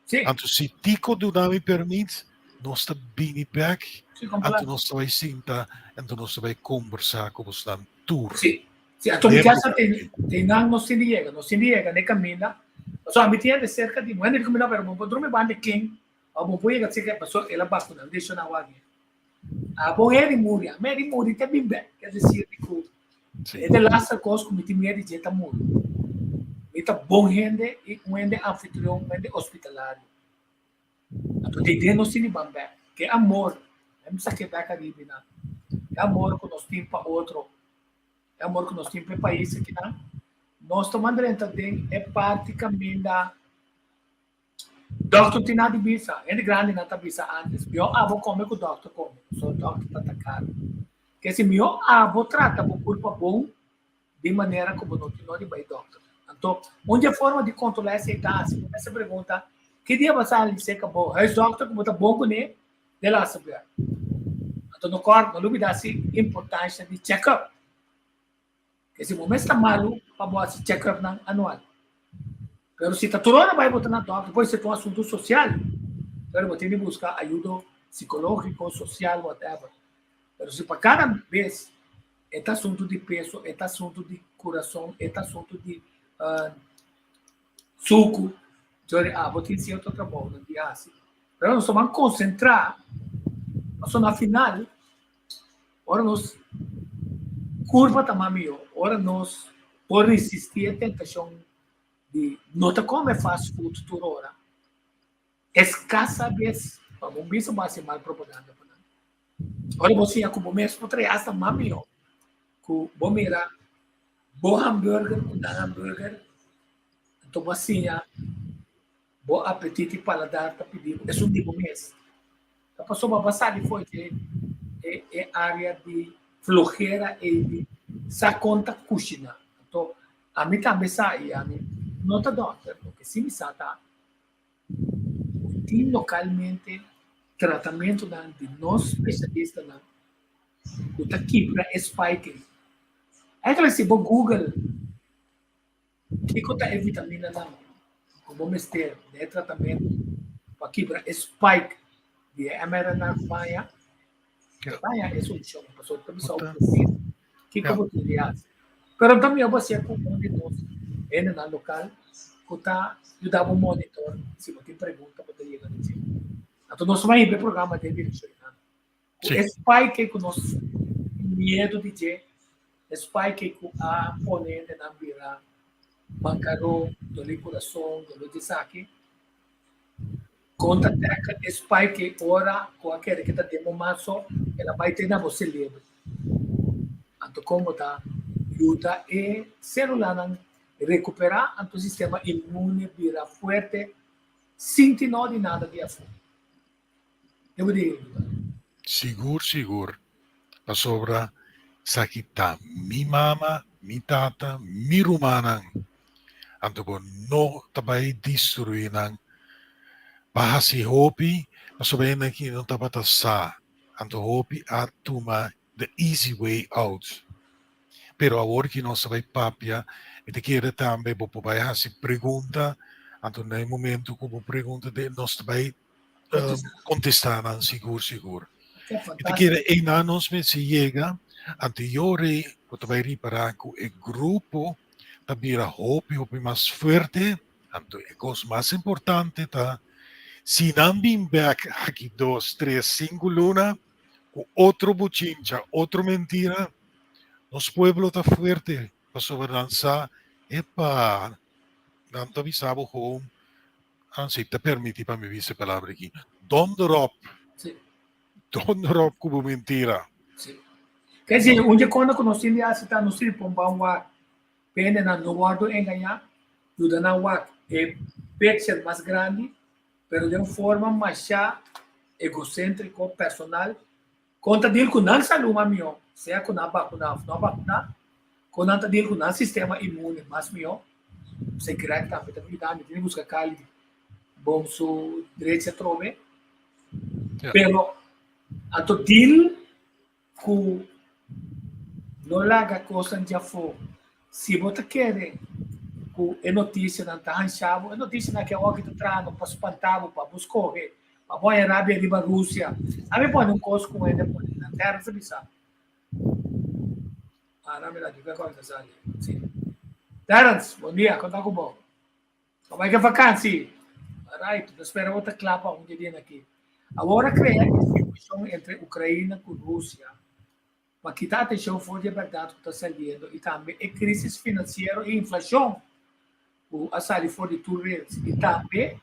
Sí. Anto si Tico duna mi permit, Nos ta bini bek, anto nos ta bai sinta, anto nos ta bai kombersá ku bosnan tur. Sí, sí, anto mi kasa te, te nan nos tin di yega, nos tin di yega n'e kaminda, pasobra mi tin hende serka di mi, hende di kaminda, pero bo por drumi banda ken, òf bo por yega serka, pasobra el a bakuna, el desha nan wak. Abo hende muri, ami hende muri ta bin bek, es desir di ku e de laatste kos ku mi tin miedu di dje ta muri. Mi ta bon hende i un hende anfitrion, un hende hospitalario. Anto di den nos tin di ban bek. Ke amor, mi sa ke bek ariba nan, e amor ku nos tin pa otro, e amor ku nos tin pa e pais akinan, nos ta mandrenta den e parti kaminda. Dòkter tin nada di bisa. Hende grandinan ta bisa ántes, Mihó abo kome ku dòkter kome, pasobra dòkter ta ta karu. Ke si mihó abo trata bo kurpa bon di manera ku bo no tin nodi bai dòkter. Anto, un di e forma di kontrolá esei ta hasi bo mester pregunta, Ki dia bo a sali serka bo huisdòkter ku bo ta bon kuné de laatste bia? Anto no kòrda, no lubidá si importansha di chèk-up. Ke si bo mes ta malu pa bo hasi check-upnan anual. Pero si ta tur ora bai bo ta na dòkter, por esei ta un asuntu sosial. Pero bo tin di buska ayudo sikológiko, sosial, whatever. Pero si pa kada bes e ta asuntu di peso, e ta asuntu di kurason, e ta asuntu di suku, djori abo tin sierto trabounan di hasi. Pero nos ta ban konsentrá, pasobra na final Ora nos kurpa ta mas mihó, ora nos por resistí e tentashon di no ta kome fast food tur ora, eskasa bes pa bo bisa bo hasi mal propaganda pa nan. Ora bo siña ku bo mes por trae asta mas mihó ku bo mira bo hamburger ku nan hamburger, anto bo a siña Bo apetit i paladar ta pidi bo esun di bo mes. Ta pasobra bo a sali for dje e e área di flojera ei di sa kon ta kushiná. Anto ami tambe sa i ami no ta dòkter, loke si mi sa ta ku tin lokalmente tratamentunan di nos spesialistanan ku ta kibra e spike ei. Eigenlijk si bo google. Kiko ta e vitaminanan ku bo mester den e tratamentu pa kibra e spike di e mRNA ku baña? Baña e solushon pasobra ta bisa bo presis kiko bo tin di hasi. Pero ta mihó bo hasié ku un di nos hendenan lokal ku ta yuda bo monitor si bo tin pregunta bo ta yega na dje. Anto nos ta hiba e programa den direkshon einan. Ku e spike ku nos tin miedu di dje, e spike ku a pone hendenan bira bankaró, doló di kurason, doló di esaki, kon ta tackle e spike ora ku a kere ke ta den bo man so, el a bai te na bo selebro. Anto kon bo ta yuda e selulanan rekuperá, anto e sistema inmune bira fuerte sin tin nodi nada di afó. Sigur sigur, pasobra esaki ta mi mama, mi tata, mi rumannan, anto bo no ta bai destruí nan. Bo a hasi hopi pasobra hende aki no tabata sa, anto hopi a tuma the easy way out. Pero awor ki nos ta bai papia, mi ta kere tambe bo por bai hasi pregunta, anto na e momento ku bo pregunta nos ta bai kontestá nan sigur sigur. Mi ta kere einan nos mester yega, anto yori bo ta bai ripará ku e grupo ta bira hopi hopi mas fuerte, anto e kos mas importante ta si nan bin bèk aki dos, tres, sinku luna ku otro buchincha, otro mentira, nos pueblo ta fuerte pasobra nan sa, epa, nan ta bisa bo gewoon Ansi ta permiti pa mi bisa e palabra aki. Donder op. Sí. Donder op ku bo mentira. Sí. Ke si un dje konda ku nos tin di hasi ta nos tin pon ban wak. Pende nan no wordo engañá, yuda nan wak e picture mas grandi, pero den un forma masha egoséntriko, personal, kon ta deal ku nan salú mas mihó, sea ku nan bakuná òf no bakuná, kon nan ta deal ku nan sistema inmune mas mihó. Esei Greg tambe ta yuda mi, tin di buska Kali bon su drechi atrobe. Pero anto deal ku no laga kosnan djafó. Si bo ta kere ku e notisianan ta hansha bo, e notisianan ke awor ki ta traha no pa spanta bo, pa bo skohe. Pa bo haña rabia riba Rusia. Ami pone un kos ku hende pone na tera sa bisa. Ah, no mira, kiko kos ta sali. Si. Terence, bon dia, kon ta ku bo? Bo bai ke vakansi? Alright, ta spera bo ta kla pa un dia aki. Awor a krea e situashon entre Ukraina ku Rusia pa kita atenshon for di e bèrdat ku ta saliendo i tambe e krísis finansiero i inflashon ku a sali for di tur rels i tambe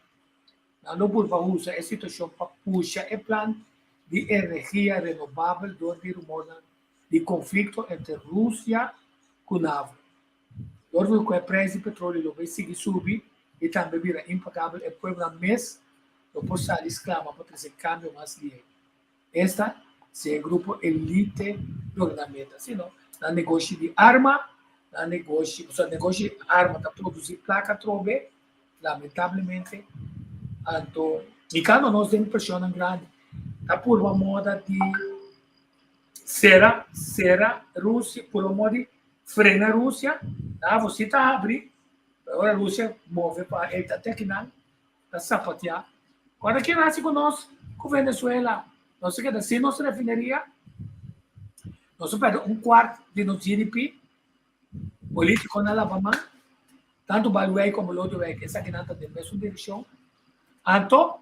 nan lo purba usa e situashon pa pusha e plan di energia renobabel dor di rumornan di konflikto entre Rusia ku NAVO. Dor di ku e preis di petrolio lo bai sigui subi i tambe bira impagabel e pueblonan mes lo por sali sklama pa trese kambio mas lihé. Esta si e grupo elite logra nan meta. Si no, nan negoshi di arma, nan negoshi, pasobra negoshi di arma ta produsi plaka atrobe, lamentablemente. Anto, i kando nos den preshonnan grandi, ta purba moda di sera, sera Rusia, purba moda di frena Rusia, Davos si ta habri, pero ora Rusia move pa e ta te kinan, ta sapateá. Kòrda kier hasi ku nos ku Venezuela? Nos a keda sin nos refineria, nos a pèrdè un kuart di nos GDP, polítikonan laba man, tantu Balwei komo Lodewijk esakinan ta den mesun direkshon. Anto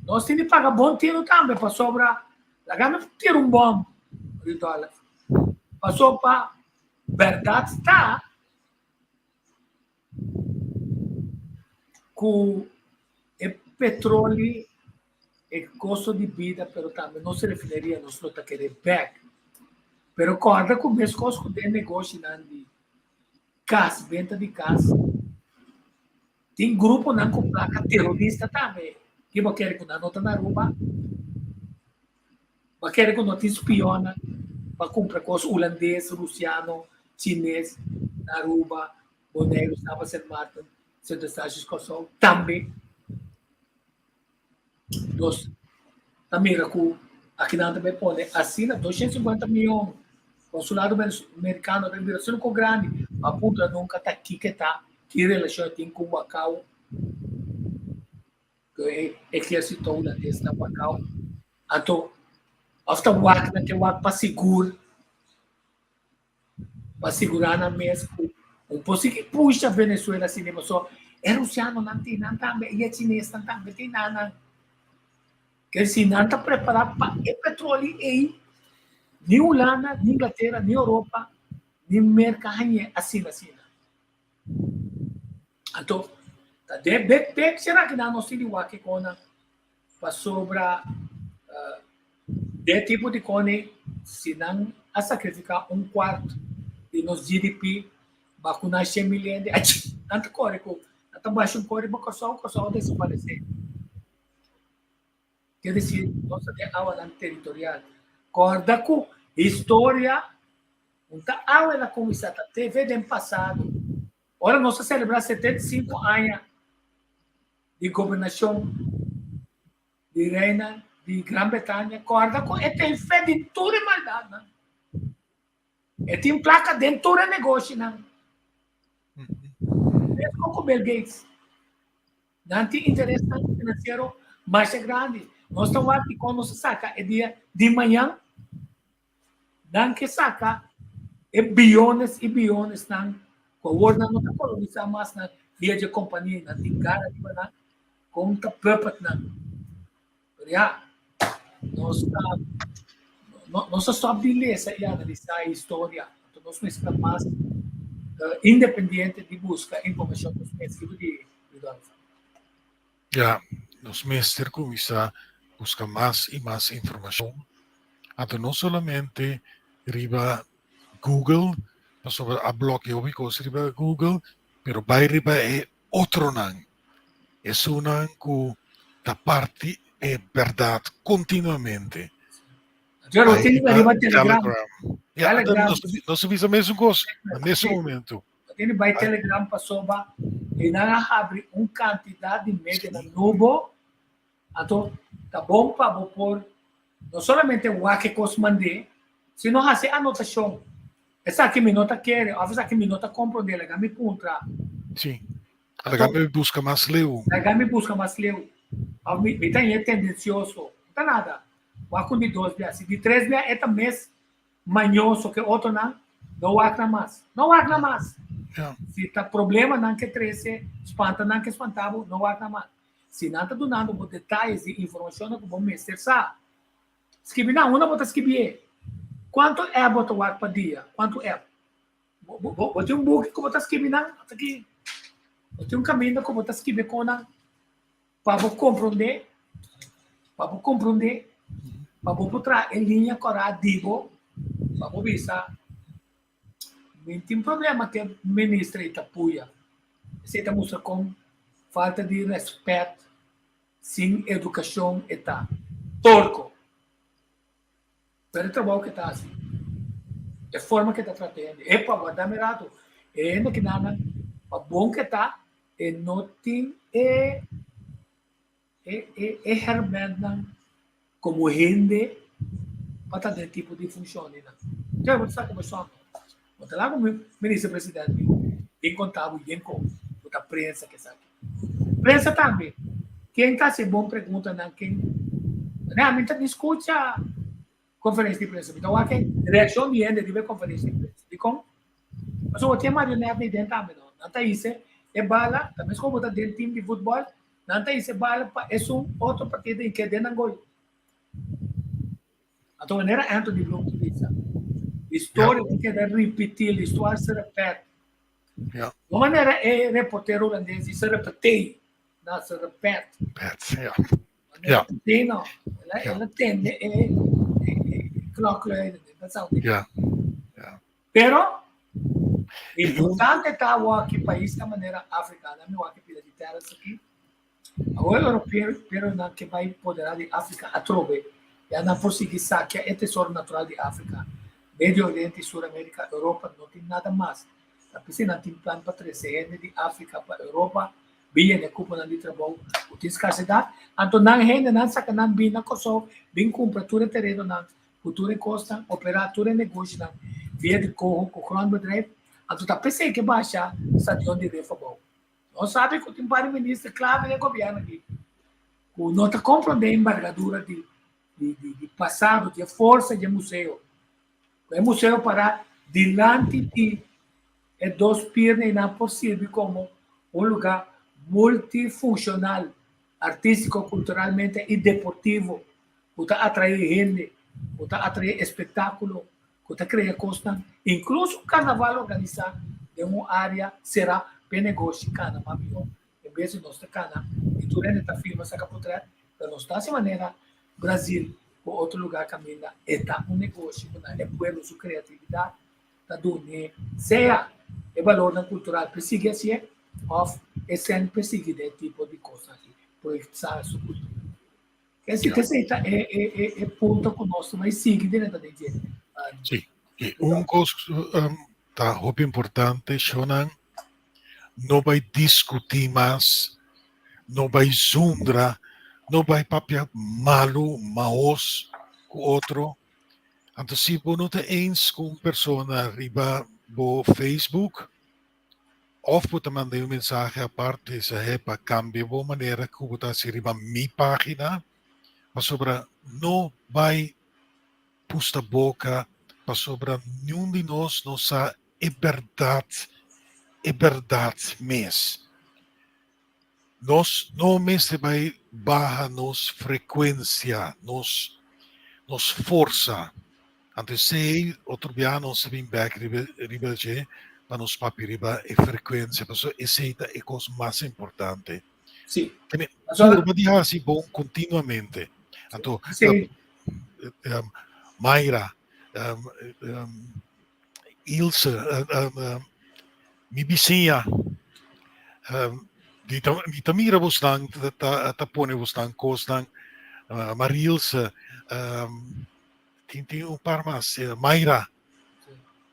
nos tin di paga bon tinu tambe pasobra laga mi tira un bòm Rudolf, pasobra pa bèrdat ta Ku e petroli, e kosto di bida, pero tambe nos refineria nos lo ta kere bèk. Pero kòrda ku meskos ku den negoshinan di kas, benta di kas, tin gruponan ku plaka terorista tambe. Ki bo kere ku nan no ta na Aruba? Bo kere ku no tin spionnan pa kumpra kos hulandes, rusiano, chines na Aruba, Boneiru, Saba, Sint Maarten, Sint Eustatius, Kòrsou tambe. Nos ta mira ku akinan ta bai pone asina 250 mion. Konsulado Merikano ta bira asina ku grandi, ma puntra nunka ta kiko ta, ki relashon e tin ku Macau. Ku e ehérsito hulandes na Macau. Anto òf ta wak nan ke wak pa sigur. Pa sigurá nan mes ku un por sigui pusha Venezuela asina pasobra e rusianonan tin nan tambe i e chinesnan tambe tin nan nan. Ker si nan ta prepará pa e petroli ei ni Hulanda, ni Inglatera, ni Europa, ni Merka hañ'é asina asina. Anto ta den bek bek sera ki nan nos tin di wak e konan pasobra den tipo di kone si nan a sakrifiká un kuart di nos GDP bakuná 100 mil hende achi nan ta kore ku nan ta basha un kore pa Kòrsou, Kòrsou a desaparesé. Ker desir nos ta den awanan teritorial. Kòrda ku historia un ta awe el a kuminsá ta TV den pasado. Ora nos a selebrá 75 aña di gobernashon di Reina di Gran Bretania, kòrda ku e ten fe di tur e maldatnan. E tin plaka den tur e negoshinan. Meskos ku Bill Gates. Nan tin interesnan finansiero masha grandi. Nos ta wak dikon nos a saka e dia di mañan. Nan ke saka e biyones i biyonesnan ku awor nan no ta kolonisá mas nan via dje kompania. Nan tin gara riba nan kon ta puppet nan. Pero ya, nos ta nos ta stòp di lesa i analisá e historia. Anto nos mester ta mas independiente di buska informashon nos mes riba di Rudolfo. Ya, nos mester kuminsá buska mas i mas informashon. Anto no solamente riba Google, pasobra a blòkia hopi kos riba Google, pero bai riba e otronan, esunnan ku ta parti e bèrdat kontinuamente. Yo tin riba Telegram. Ya, nos a bisa mesun kos na mesun momento. Tin bai Telegram pasobra e nan a habri un kantidat di medianan nobo. Anto ta bon pa bo por no solamente wak e kos mand'é, sino hasi anotashon. Esaki mi no ta kere òf esaki mi no ta komprondé, laga mi puntra. Sí, laga mi buska mas leu. Laga mi buska mas leu. Òf mi mi ta hañ'é tendensioso. No ta nada. Wak un di dos bia. Si di tres bia e ta mes mañoso ke otronan, no wak nan mas. No wak nan mas. Si ta problemanan ke trese, spantanan ke spanta bo, no wak nan mas. Si nan ta dunando bo detayes di informashonnan ku bo mester sa, skibi nan. Unda bo ta skibié? Kuantu app bo ta wak pa dia? Kuantu app? Bo tin un buki ku bo ta skibi nan? Aki. Bo tin un kaminda ku bo ta skibi kon nan pa bo komprondé, pa bo komprondé, pa bo por traha e liña kòrá di bo, pa bo bisa, Mi tin problema ku e minister ei ta puya. Esei ta mustra kon falta di rèspèt, sin edukashon e ta. Torko. Pero e trabou ke ta hasi, e forma ke ta trata hende, epa, warda mi rato, e hende kinanan pa bon ke ta, e no tin e e e e hermentnan komo hende pa ta den tipo di funshonnan. Ke bo ta saka bo sònde? Bo ta laga un minister president bin bin konta bo yen kon bo ta prensa kesaki. Prensa tambe, ken ta hasi bon preguntanan, ken Nè, mi ta ni skucha konferensia di prensa, mi ta wak e reakshon di hende riba e konferensia di prensa. Dikon? Pasobra bo tin e marionèt ei den tambe no. Nan ta hise e bala, ta meskos bo ta den tim di futbòl, nan ta hise e bala pa esun otro partido i keda den nan gol. Anto manera Anthony Bloom ta bisa, historia ta keda ripití, l'histoire se répète. No manera e reportero hulandes di se repetí, no, se répète. Ja. Sí, no. El a tende e klok luiden. Ja. Pero, importante ta awor ki paisnan manera Afrika, nan mi wak e pida di tera esaki, awor e europeonan ke bai poderá di Afrika atrobe, ya nan por sigui sakia e tesoro natural di Afrika, Medio Oriente i Sur Amerika, Europa no tin nada mas. Ta p'esei nan tin plan pa trese hende di Afrika pa Europa, bin yena e kuponan di trabou ku tin skarsedat. Anto nan hendenan saka nan bin na Kòrsou, bin kumpra tur e terenonan ku tur e kosnan, operá tur e negoshinan via di koho ku grondbedrijf, anto ta p'esei ke basha stadion di Rif abou. Nos sabi ku tin par di minister klave den gobièrnu aki ku no ta komprondé embargadura di di pasado, di e forsa di e museo. Ku e museo pará dilanti di e dos piernenan por sirbi komo un lugá multifunshonal, artístiko, kulturalmente i deportivo ku ta atraé hende, ku ta atraé espektákulo, ku ta krea kosnan, inkluso un karnaval organisá den un área será p'e negoshi kana mas mihó. En bes di nos ta kana i tur hende ta firma saka potrèt, pero nos ta hasi manera Brazil ku otro lugá kaminda e ta un negoshi ku na e pueblo su kreatividat ta dun'é sea e balornan kultural p'e sigui hasié òf e sèn p'e sigui den e tipo di kosnan aki, proyektá su kultura. Esei esei ta e e e e punto ku nos ta bai sigui den ta den dje. Sí, i un kos ta hopi importante, shownan, no bai diskutí mas, no bai zundra, no bai papia malu, mahos ku otro. Anto si bo no ta eens ku un persona riba bo Facebook, Of bo ta manda un mensahe apart bisa he pa cambia bo manera cu bo ta haci riba mi pagina pasobra no bay pusta boca pasobra niun di nos no sa e berdad e berdad mes. Nos no mester bay baha nos frecuencia, nos nos forsa. Anto esey otro bia nos ta bin bek riba riba dje pa nos papia riba e frecuencia pasobra esey ta e cos mas importante. Sí. Tene purba di haci bon continuamente. Anto Sí. Mayra, Ilse, mi bisiña, mi ta mi ta mira bosnan ta ta pone bosnan kosnan, Marilse, tin tin un par mas, Mayra.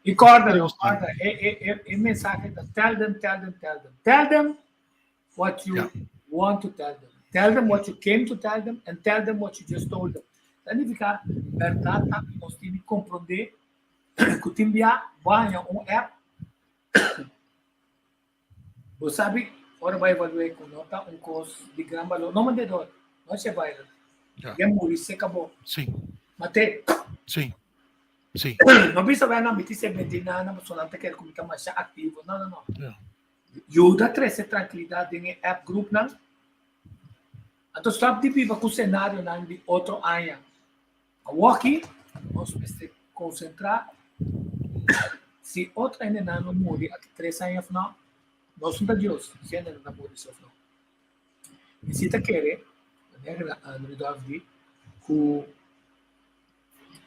I kòrda, kòrda, e e e mensahe ta tell them, tell them, tell them. Tell them what you want to tell them. Tell them what you came to tell them and tell them what you just told them. Ta nifiká bèrdat ta ku nos tin di komprondé ku tin bia bo haña un app, bo sabi. Ora bo a evalu'é ku no ta un kos di gran balor, no mand'é dor, no hasié viral. Ja. Ya muri se kabó. Sí. Mat'é. Sí. Sí. No bisa wè nan mi tin 70 aña pasobra nan ta kere ku mi ta masha aktivo. No, no, no. Ja. Yuda trese trankilidat den e app groupnan. Anto stòp di biba ku senarionan di otro aña. Awoki nos mester konsentrá si otro hendenan lo muri aki tres aña òf nò. Nos no ta Dios si hendenan ta muri si òf nò. Mi si ta kere, manera Rudolf di, ku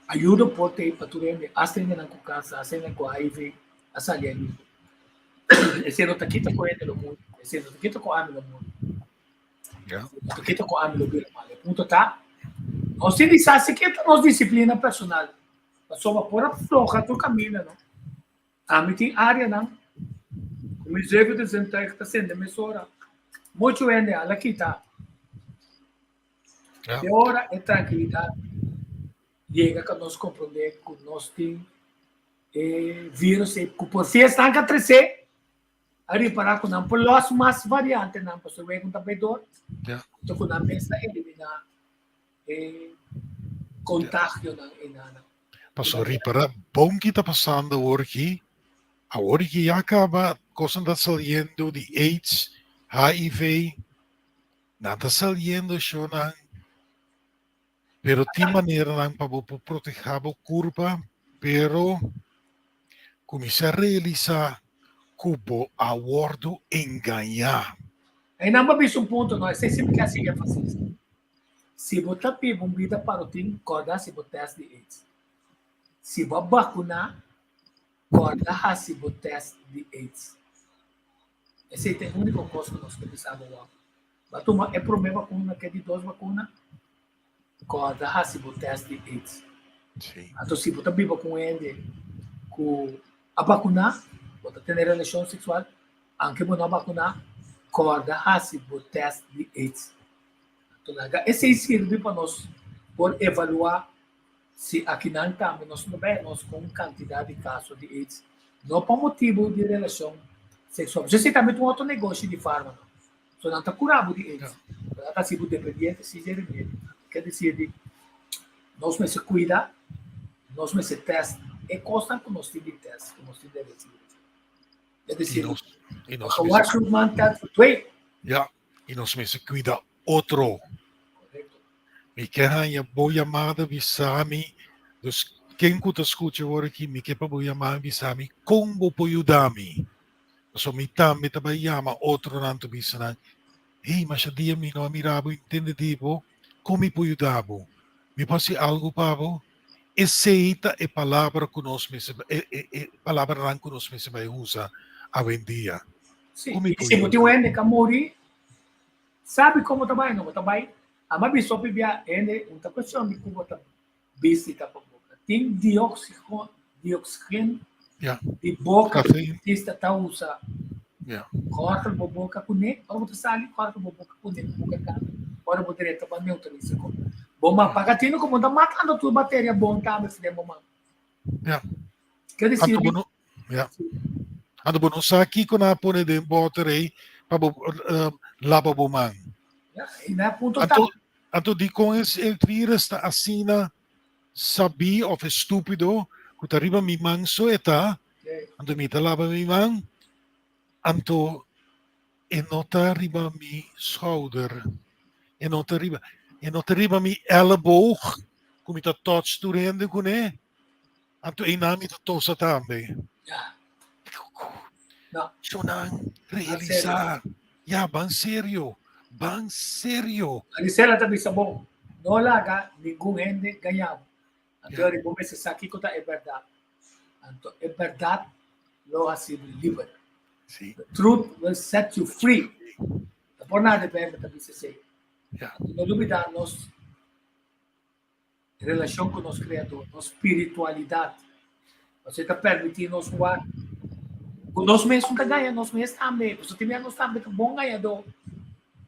ayudo por t'ei pa tur hende, asta hendenan ku kanser, asta hendenan ku HIV a sali ayudo. Esei no ta kita ku hende lo muri, esei no ta kita ku ami lo muri. No ta kita ku ami lo bira mal. E punto ta, nos tin di sa si ke ta nos disiplina personal, pasobra por a floha tur kaminda no. Ami tin áreanan ku mi zevende zintuig ta sende mesora. Muchu hende a la kita. E ora e trankilidat yega ka nos komprondé ku nos tin e vírus ei ku por fi esnan ka tresé a ripará ku nan por lòs mas variantenan pasobra wei ku ta bai dor anto ku nan mes ta eliminá e kontagionan einan. Pasobra ripará bon ki ta pasando awor aki, awor ki ya kaba kosnan ta saliendo di aids, HIV, nan ta saliendo shownan, pero tin maneranan pa bo por protehá bo kurpa, pero kuminsá realisá ku bo a wòrdu engañá. Einan bo a bisa un punto, no? Esei si mi ke hasi énfasis. Si bo ta biba un bida parotin, kòrda hasi bo tèst di aids. Si bo a bakuná, kòrda hasi bo tèst di aids. Esei ta e úniko kos ku nos ke bisa bo wak. Bo a tuma e promé bakuna ke di dos bakuna, kòrda hasi bo tèst di aids. Anto si bo ta biba ku un hende ku a bakuná, bo ta tene relashon seksual, anke bo no a bakuná, kòrda hasi bo tèst di aids. Anto laga esei sirbi pa nos por evaluá si akinan tambe nos no bai nos ku un kantidat di kaso di aids, no pa motibu di relashon seksual. Pasobra esei tambe ta un otro negoshi di fármako. So nan ta kura bo di aids, pero nan ta hasi bo dependiente si dje remedi. Ke desir di nos mester kuida, nos mester tèst e kosnan ku nos tin di tèst, ku nos tin di resibi. Es desir, gewaarschuwd man telt voor twee. Ja. I nos mester kuida otro. Mi ke haña bo yamada bisa mi, dus ken ku ta skucha awor aki, mi ke pa bo yama mi bisa mi kon bo por yuda mi. Pasobra mi tambe ta bai yama otronan ta bisa nan, Hey, masha dia mi no a mira bo i tende di bo, kon mi por yuda bo? Mi por hasi algu pa bo? Esei ta e palabra ku nos mester, e e palabranan ku nos mester bai usa awendia. Sí, i si bo tin un hende ka muri, sabi komo ta bai, no bo ta bai. Ama bisa hopi bia hende, un ta kuestion di ku bo ta bisti tapa boka. Tin dioxigon, dioxgen di boka ku dentista ta usa. Kòrta bo boka kuné, ora bo ta sali, kòrta bo boka kuné ku bo garganta, ora bo drenta bo a neutralisa kon. Bo man paga tinu ku bo ta matando tur bateria bon tambe den bo man. Ke desir di. Ja. Anto bo no sa kiko nan a pone den boter ei pa bo laba bo man. Ja, i na punto ta. Anto, anto dikon es e virus ta asina sabí of estúpido ku ta riba mi man so e ta, anto mi ta laba mi man, anto e no ta riba mi schouder, e no ta riba, e no ta riba mi elleboog ku mi ta touch tur hende kuné. Anto einan mi ta tosa tambe. Ja. No. Shonan, realisá. Ja, ban serio. Ban serio. Marisela ta bisa bon, no laga ningun hende gaña bo. Anto ja. Bo mester sa kiko ta e bèrdat. Anto e bèrdat lo hasi bo liber. Sí. The truth will set you free. Ta por nada e Bijbel ta bisa esei. Ja. Anto no lubida nos relashon ku nos Kreador, nos spiritualidat. Pasobra e ta permití nos wak ku nos mes no ta gaña nos mes tambe. Pasobra tin bia nos tambe ta bon gañadó.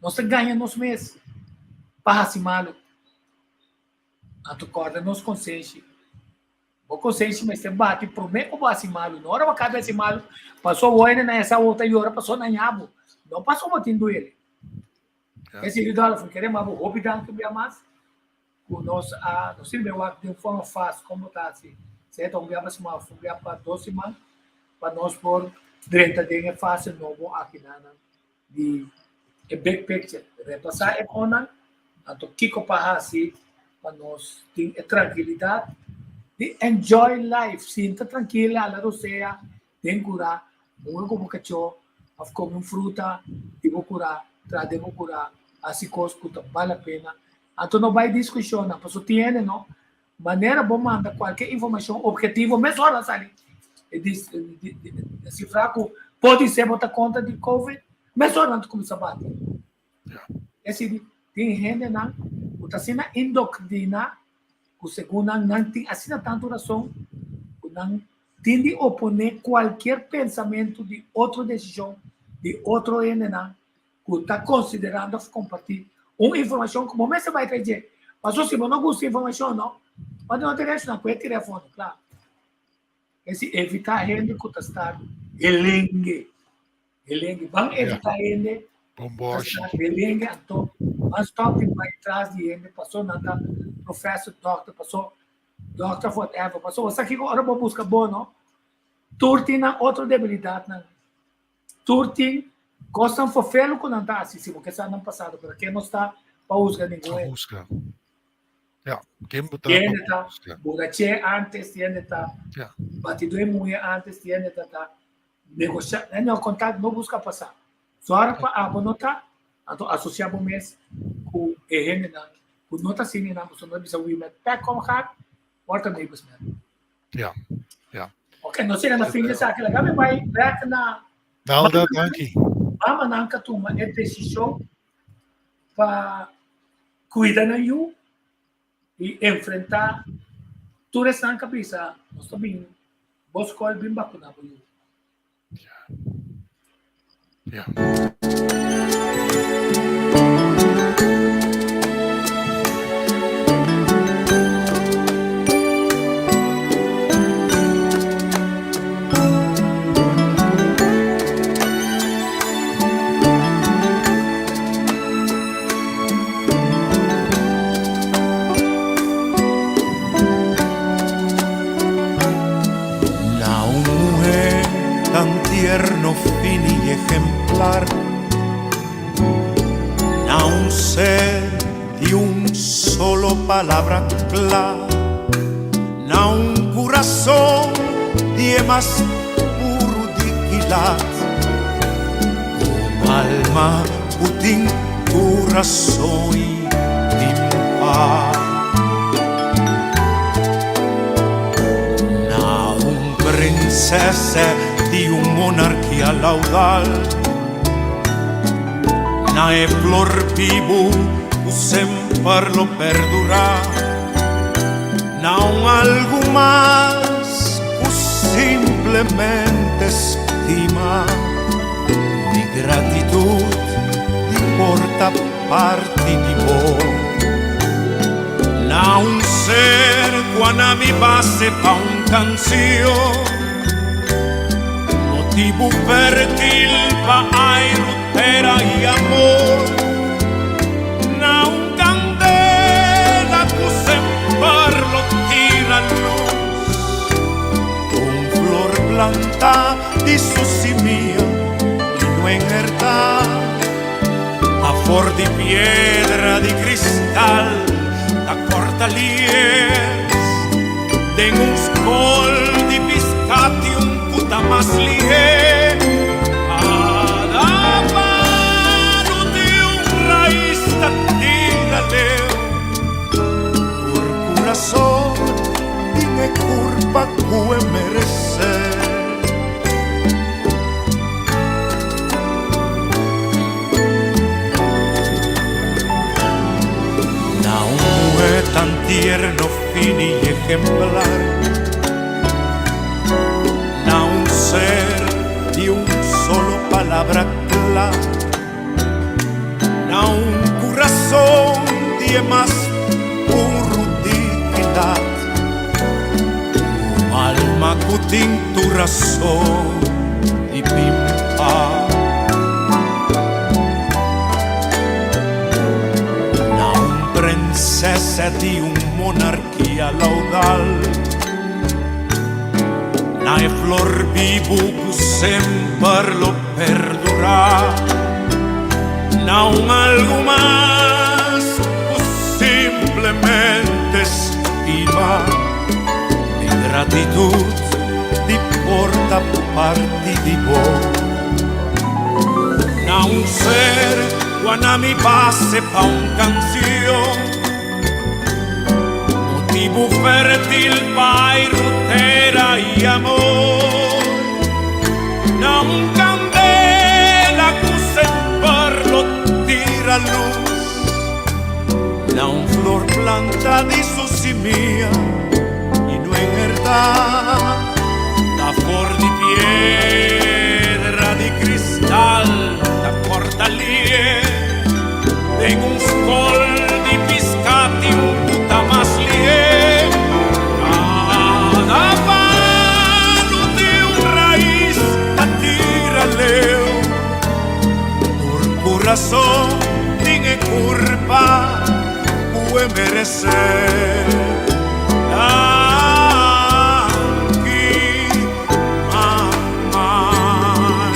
Nos ta gaña nos mes pa hasi malu. Anto kòrda nos konsenshi. Bo konsenshi mester bati promé ku bo hasi malu. No ora bo kaba di hasi malu, pasobra bo hende nan ya sa bo ta yora pasobra nan ya bo. No paso bo tin duele. E siri Dolph, kere ma bo hopi danki bia mas ku nos a nos sirbi wak den forma fast kon bo ta hasi. Sea ta un bia pa siman of un bia pa dos siman pa nos por drenta den e fase nobo akinanan di e big picture. Repasá e konan, anto kiko pa hasi pa nos tin e trankilidat di enjoy life, sinta trankil, hala rosea den kurá, muhe ku bo kachó òf kome un fruta di bo kurá, traha den bo kurá, hasi kos ku ta bal la pena. Anto no bai diskushonnan, pasobra tin hende no Manera bo manda kualke informashon obhetivo mesora a sali e desifrá ku podisé bo ta kontra di covid, mesora nan ta kuminsá bati. Esei tin hendenan ku ta asina indoktriná ku segun nan nan tin asina tantu rason ku nan tin di oponé kualkier pensamentu di otro desishon di otro hendenan ku ta konsiderando òf kompartí un informashon ku bo mester bai trae dje. Paso si bo no gusta e informashon no, bo no tin reakshoná ku e telefono, klaro. Esi evitá hende ku ta sta helenge, helenge. Ban evitá hende ku ta sta helenge, anto ban stòp di bai tras di hende paso nan ta professor, dòkter, paso dòkter of whatever. Paso bo sa kiko ora bo buska bo no, tur tin nan otro debilidatnan. Tur tin kosnan fofelu ku nan ta hasi, si bo ke sa nan pasado, pero ke no sta pa husga ningun Pa hende. husga. Ja, ken bo ta Tiende pa ta husga? burache antes, tiende ta Ja. batidó e muhé antes, tiende ta ta negosha, no konta, no buska pasá. Zòrg pa abo no ta, anto asosiá bo mes ku e hendenan ku no ta asina nan, pasobra no bisa wie met pek omgaat, wordt ermee besmet. Ja, ja. Ok, nos yega na fin di esaki. Laga mi bai bek na Nalda, danki. Mamanan ka tuma e desishon pa kuida nan yu i enfrentá tur esnan ka bisa nos ta bin bo skol bin bakuná bo yu. Ja. Na un muhé tan tierno, fini i ejemplar, Na un ser di un solo palabra kla, Na un kurason di e mas puru di kilat, Un alma ku tin tur rason i tin pas. Na un prinsese di un monarkia laudal, Na e flor bibu ku semper lo perdurá, Na un algu mas ku simplemente stima. Mi gratitud di por ta parti di bo. Na un ser cu a na mi base pa un cancion, Motibu fertil pa airu, tera y amor. Na un candela cu semper lo tira luz, Un flor planta di su simia y no enhertá. Afor di piedra di cristal ta corta lies Den un scol di piscati un cu ta mas lihe Cada palo di un rais ta tira leu Tur curason tin e curpa cu e merece. Na un muhé tan tierno, fini i ejemplar, Na un ser di un solo palabra kla, Na un kurason di e mas puru dignidat, Un alma ku tin tur rason di pimpa. sèt di un monarkia laudal. Na e flor bibu ku semper lo perdurá. Na un algu mas ku simplemente stima. Mi gratitut di por ta parti di bo. Na un ser ku a na mi base pa un kansion. Motibu fértil pa airu, tera i amor. Na un kandela ku semper lo tira lus. Na un flor planta di su simia i no enhertá. Ta for di piedra di kristal ta kòrta lie. Den un skol di piská tin un ku ta mas lie. Kada palu tin un rais ta tira leu. Tur kurason tin e kurpa ku e meresé. Danki, mamai.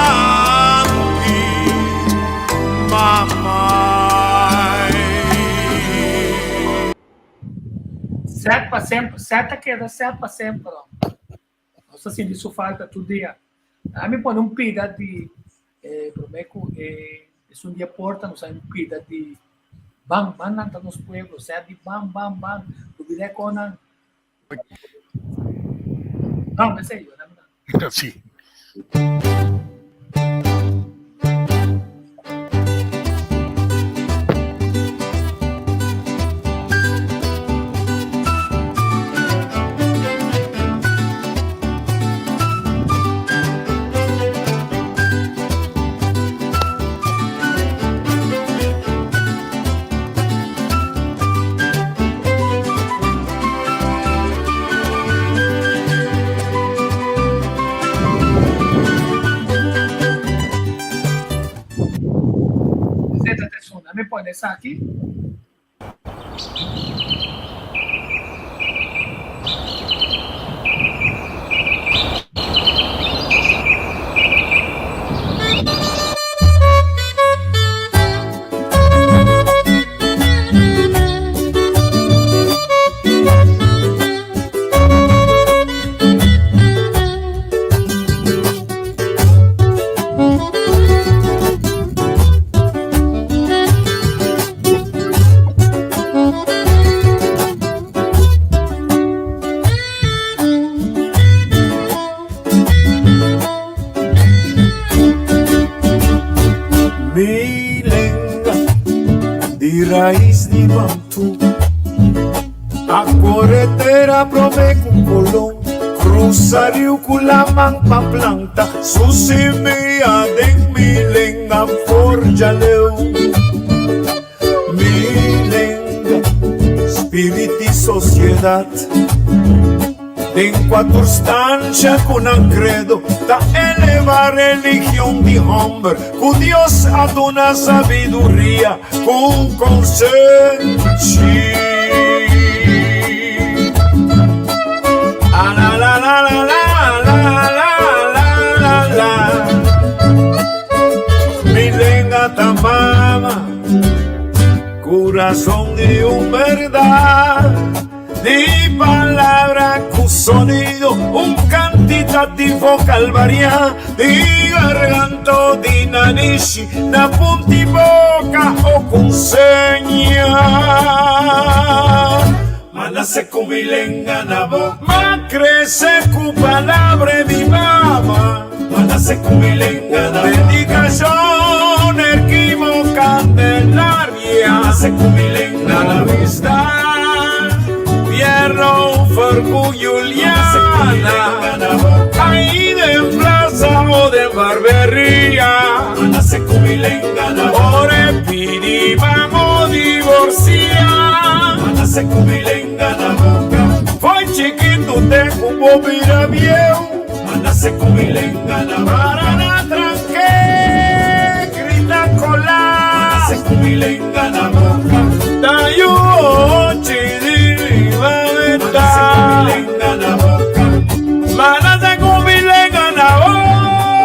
Danki, mamai. Sèt pa semper, sèt ta keda sèt pa semper. Nos ta sinti su falta tur dia. Ami pone un pida di eh, promé ku eh, esun dia porta nos hay un pida di ban, ban lanta nos pueblo, sèt di ban, ban, ban, lubidá e konan. No, esei, no. Sí. Zeta ta esun. Mi pone esaki. Mi lenga di rais di Bantu A kore tera prome ku Kolon Krusa riu ku laman pa planta Su simia den mi lenga forja leu Mi lenga, spirit di sosiedat Den kua tur stansha ku nan kredo ta eleva religion di hòmber ku Dios a duna sabiduria ku konsenshi. Mi lenga ta mama, kurason di un bèrdat. Di palabra ku sonido, un kantitativo kalvariá di garganto di nanishi na punti boka o ku seña. Ma nase ku mi lenga na boka. Ma krese ku palabra di mama. Ma nase ku mi lenga na boka. Dedikashon Erquimo Candelaria. Ma nase ku mi lenga na boka. Pierro Fercu Juliana. Ahí den plaza o den barberia. Ore pidi vamos divorcia. Foi chiquito te cu bo bira bieu. Manase ku mi lenga na boka. Para na tranke, grita kola. Manase ku mi lenga na boka. Ta yu ochi di mi mameta. Manase ku mi lenga na boka.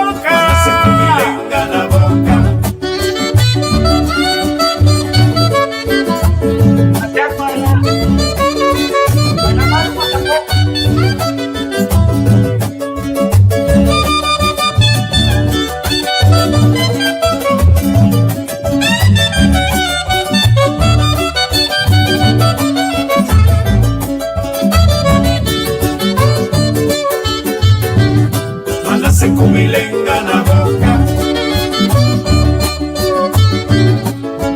Manase ku mi lenga na boka. Manase ku mi lenga na boka. Manase ku mi lenga na boka.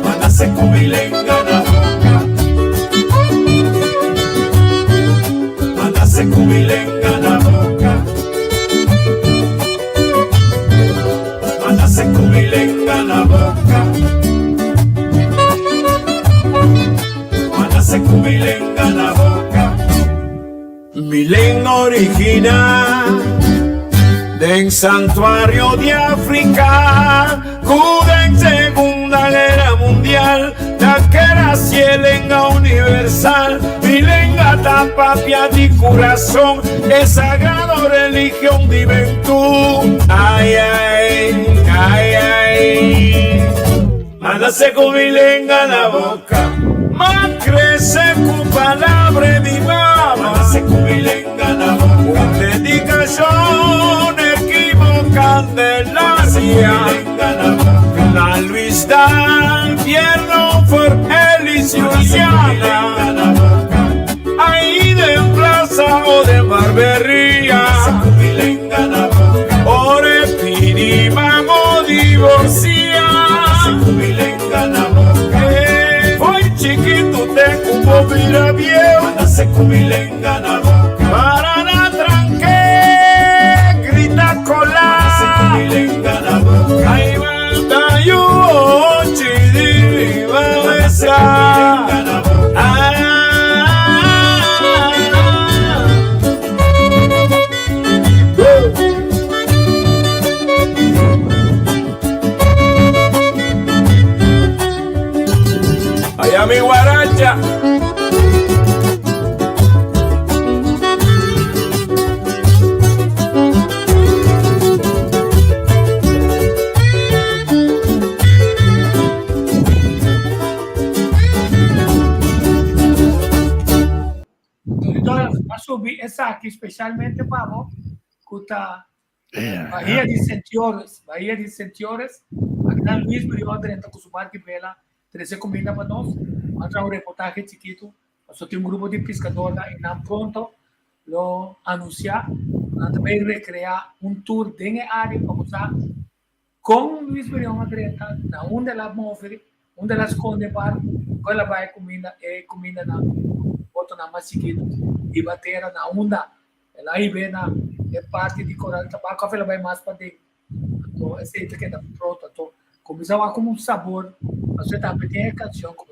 Manase ku mi lenga na boka. Manase ku mi lenga na boka. Manase ku mi lenga na boka. Manase ku mi lenga na boka. Mi lenga original den santuario di Africa ku den Segunda Guera Mundial ta keda si e lenga universal. Mi lenga ta papia di curason e sagrado religion di Bentú. Ay ay, ay ay. Ma nase ku mi lenga na boka. Ma krese ku palabra di mama. Ma nase ku mi lenga na boka. Un dedikashon ekiboká Candelaria. Na Luis Dan Tierno for Elis Juliana. Ahí den plaza o den barberia. Ore pidi mamo divorcia. Foi chiquito te cupo mira viejo. Para na tranque grita cola. Ay banda yu ochi di mi Allá mi guaracha. Doctor, a subi esaki specialmente pa bo cu ta Bahia di Sentiores, Bahia di Sentiores, akinan Luis Brion drenta ku su barki bela trese kuminda pa nos, a traha un reportahe chikitu, pasobra tin un grupo di piskadornan i nan pronto lo anunsiá ku nan ta bai rekreá un tour den e área pa bo sa kon Luis Brion a drenta, na unda el a move, unda el a skonde e barku, kon el a bai kuminda e kumindanan botonan mas chikitu riba tera, na unda El a hib'é na e parti di Koral Tabako of el a bai mas paden. Anto esei ta keda pronto. Anto kuminsá wak komo un sabor. Pasobra tambe tin e kanshon ku.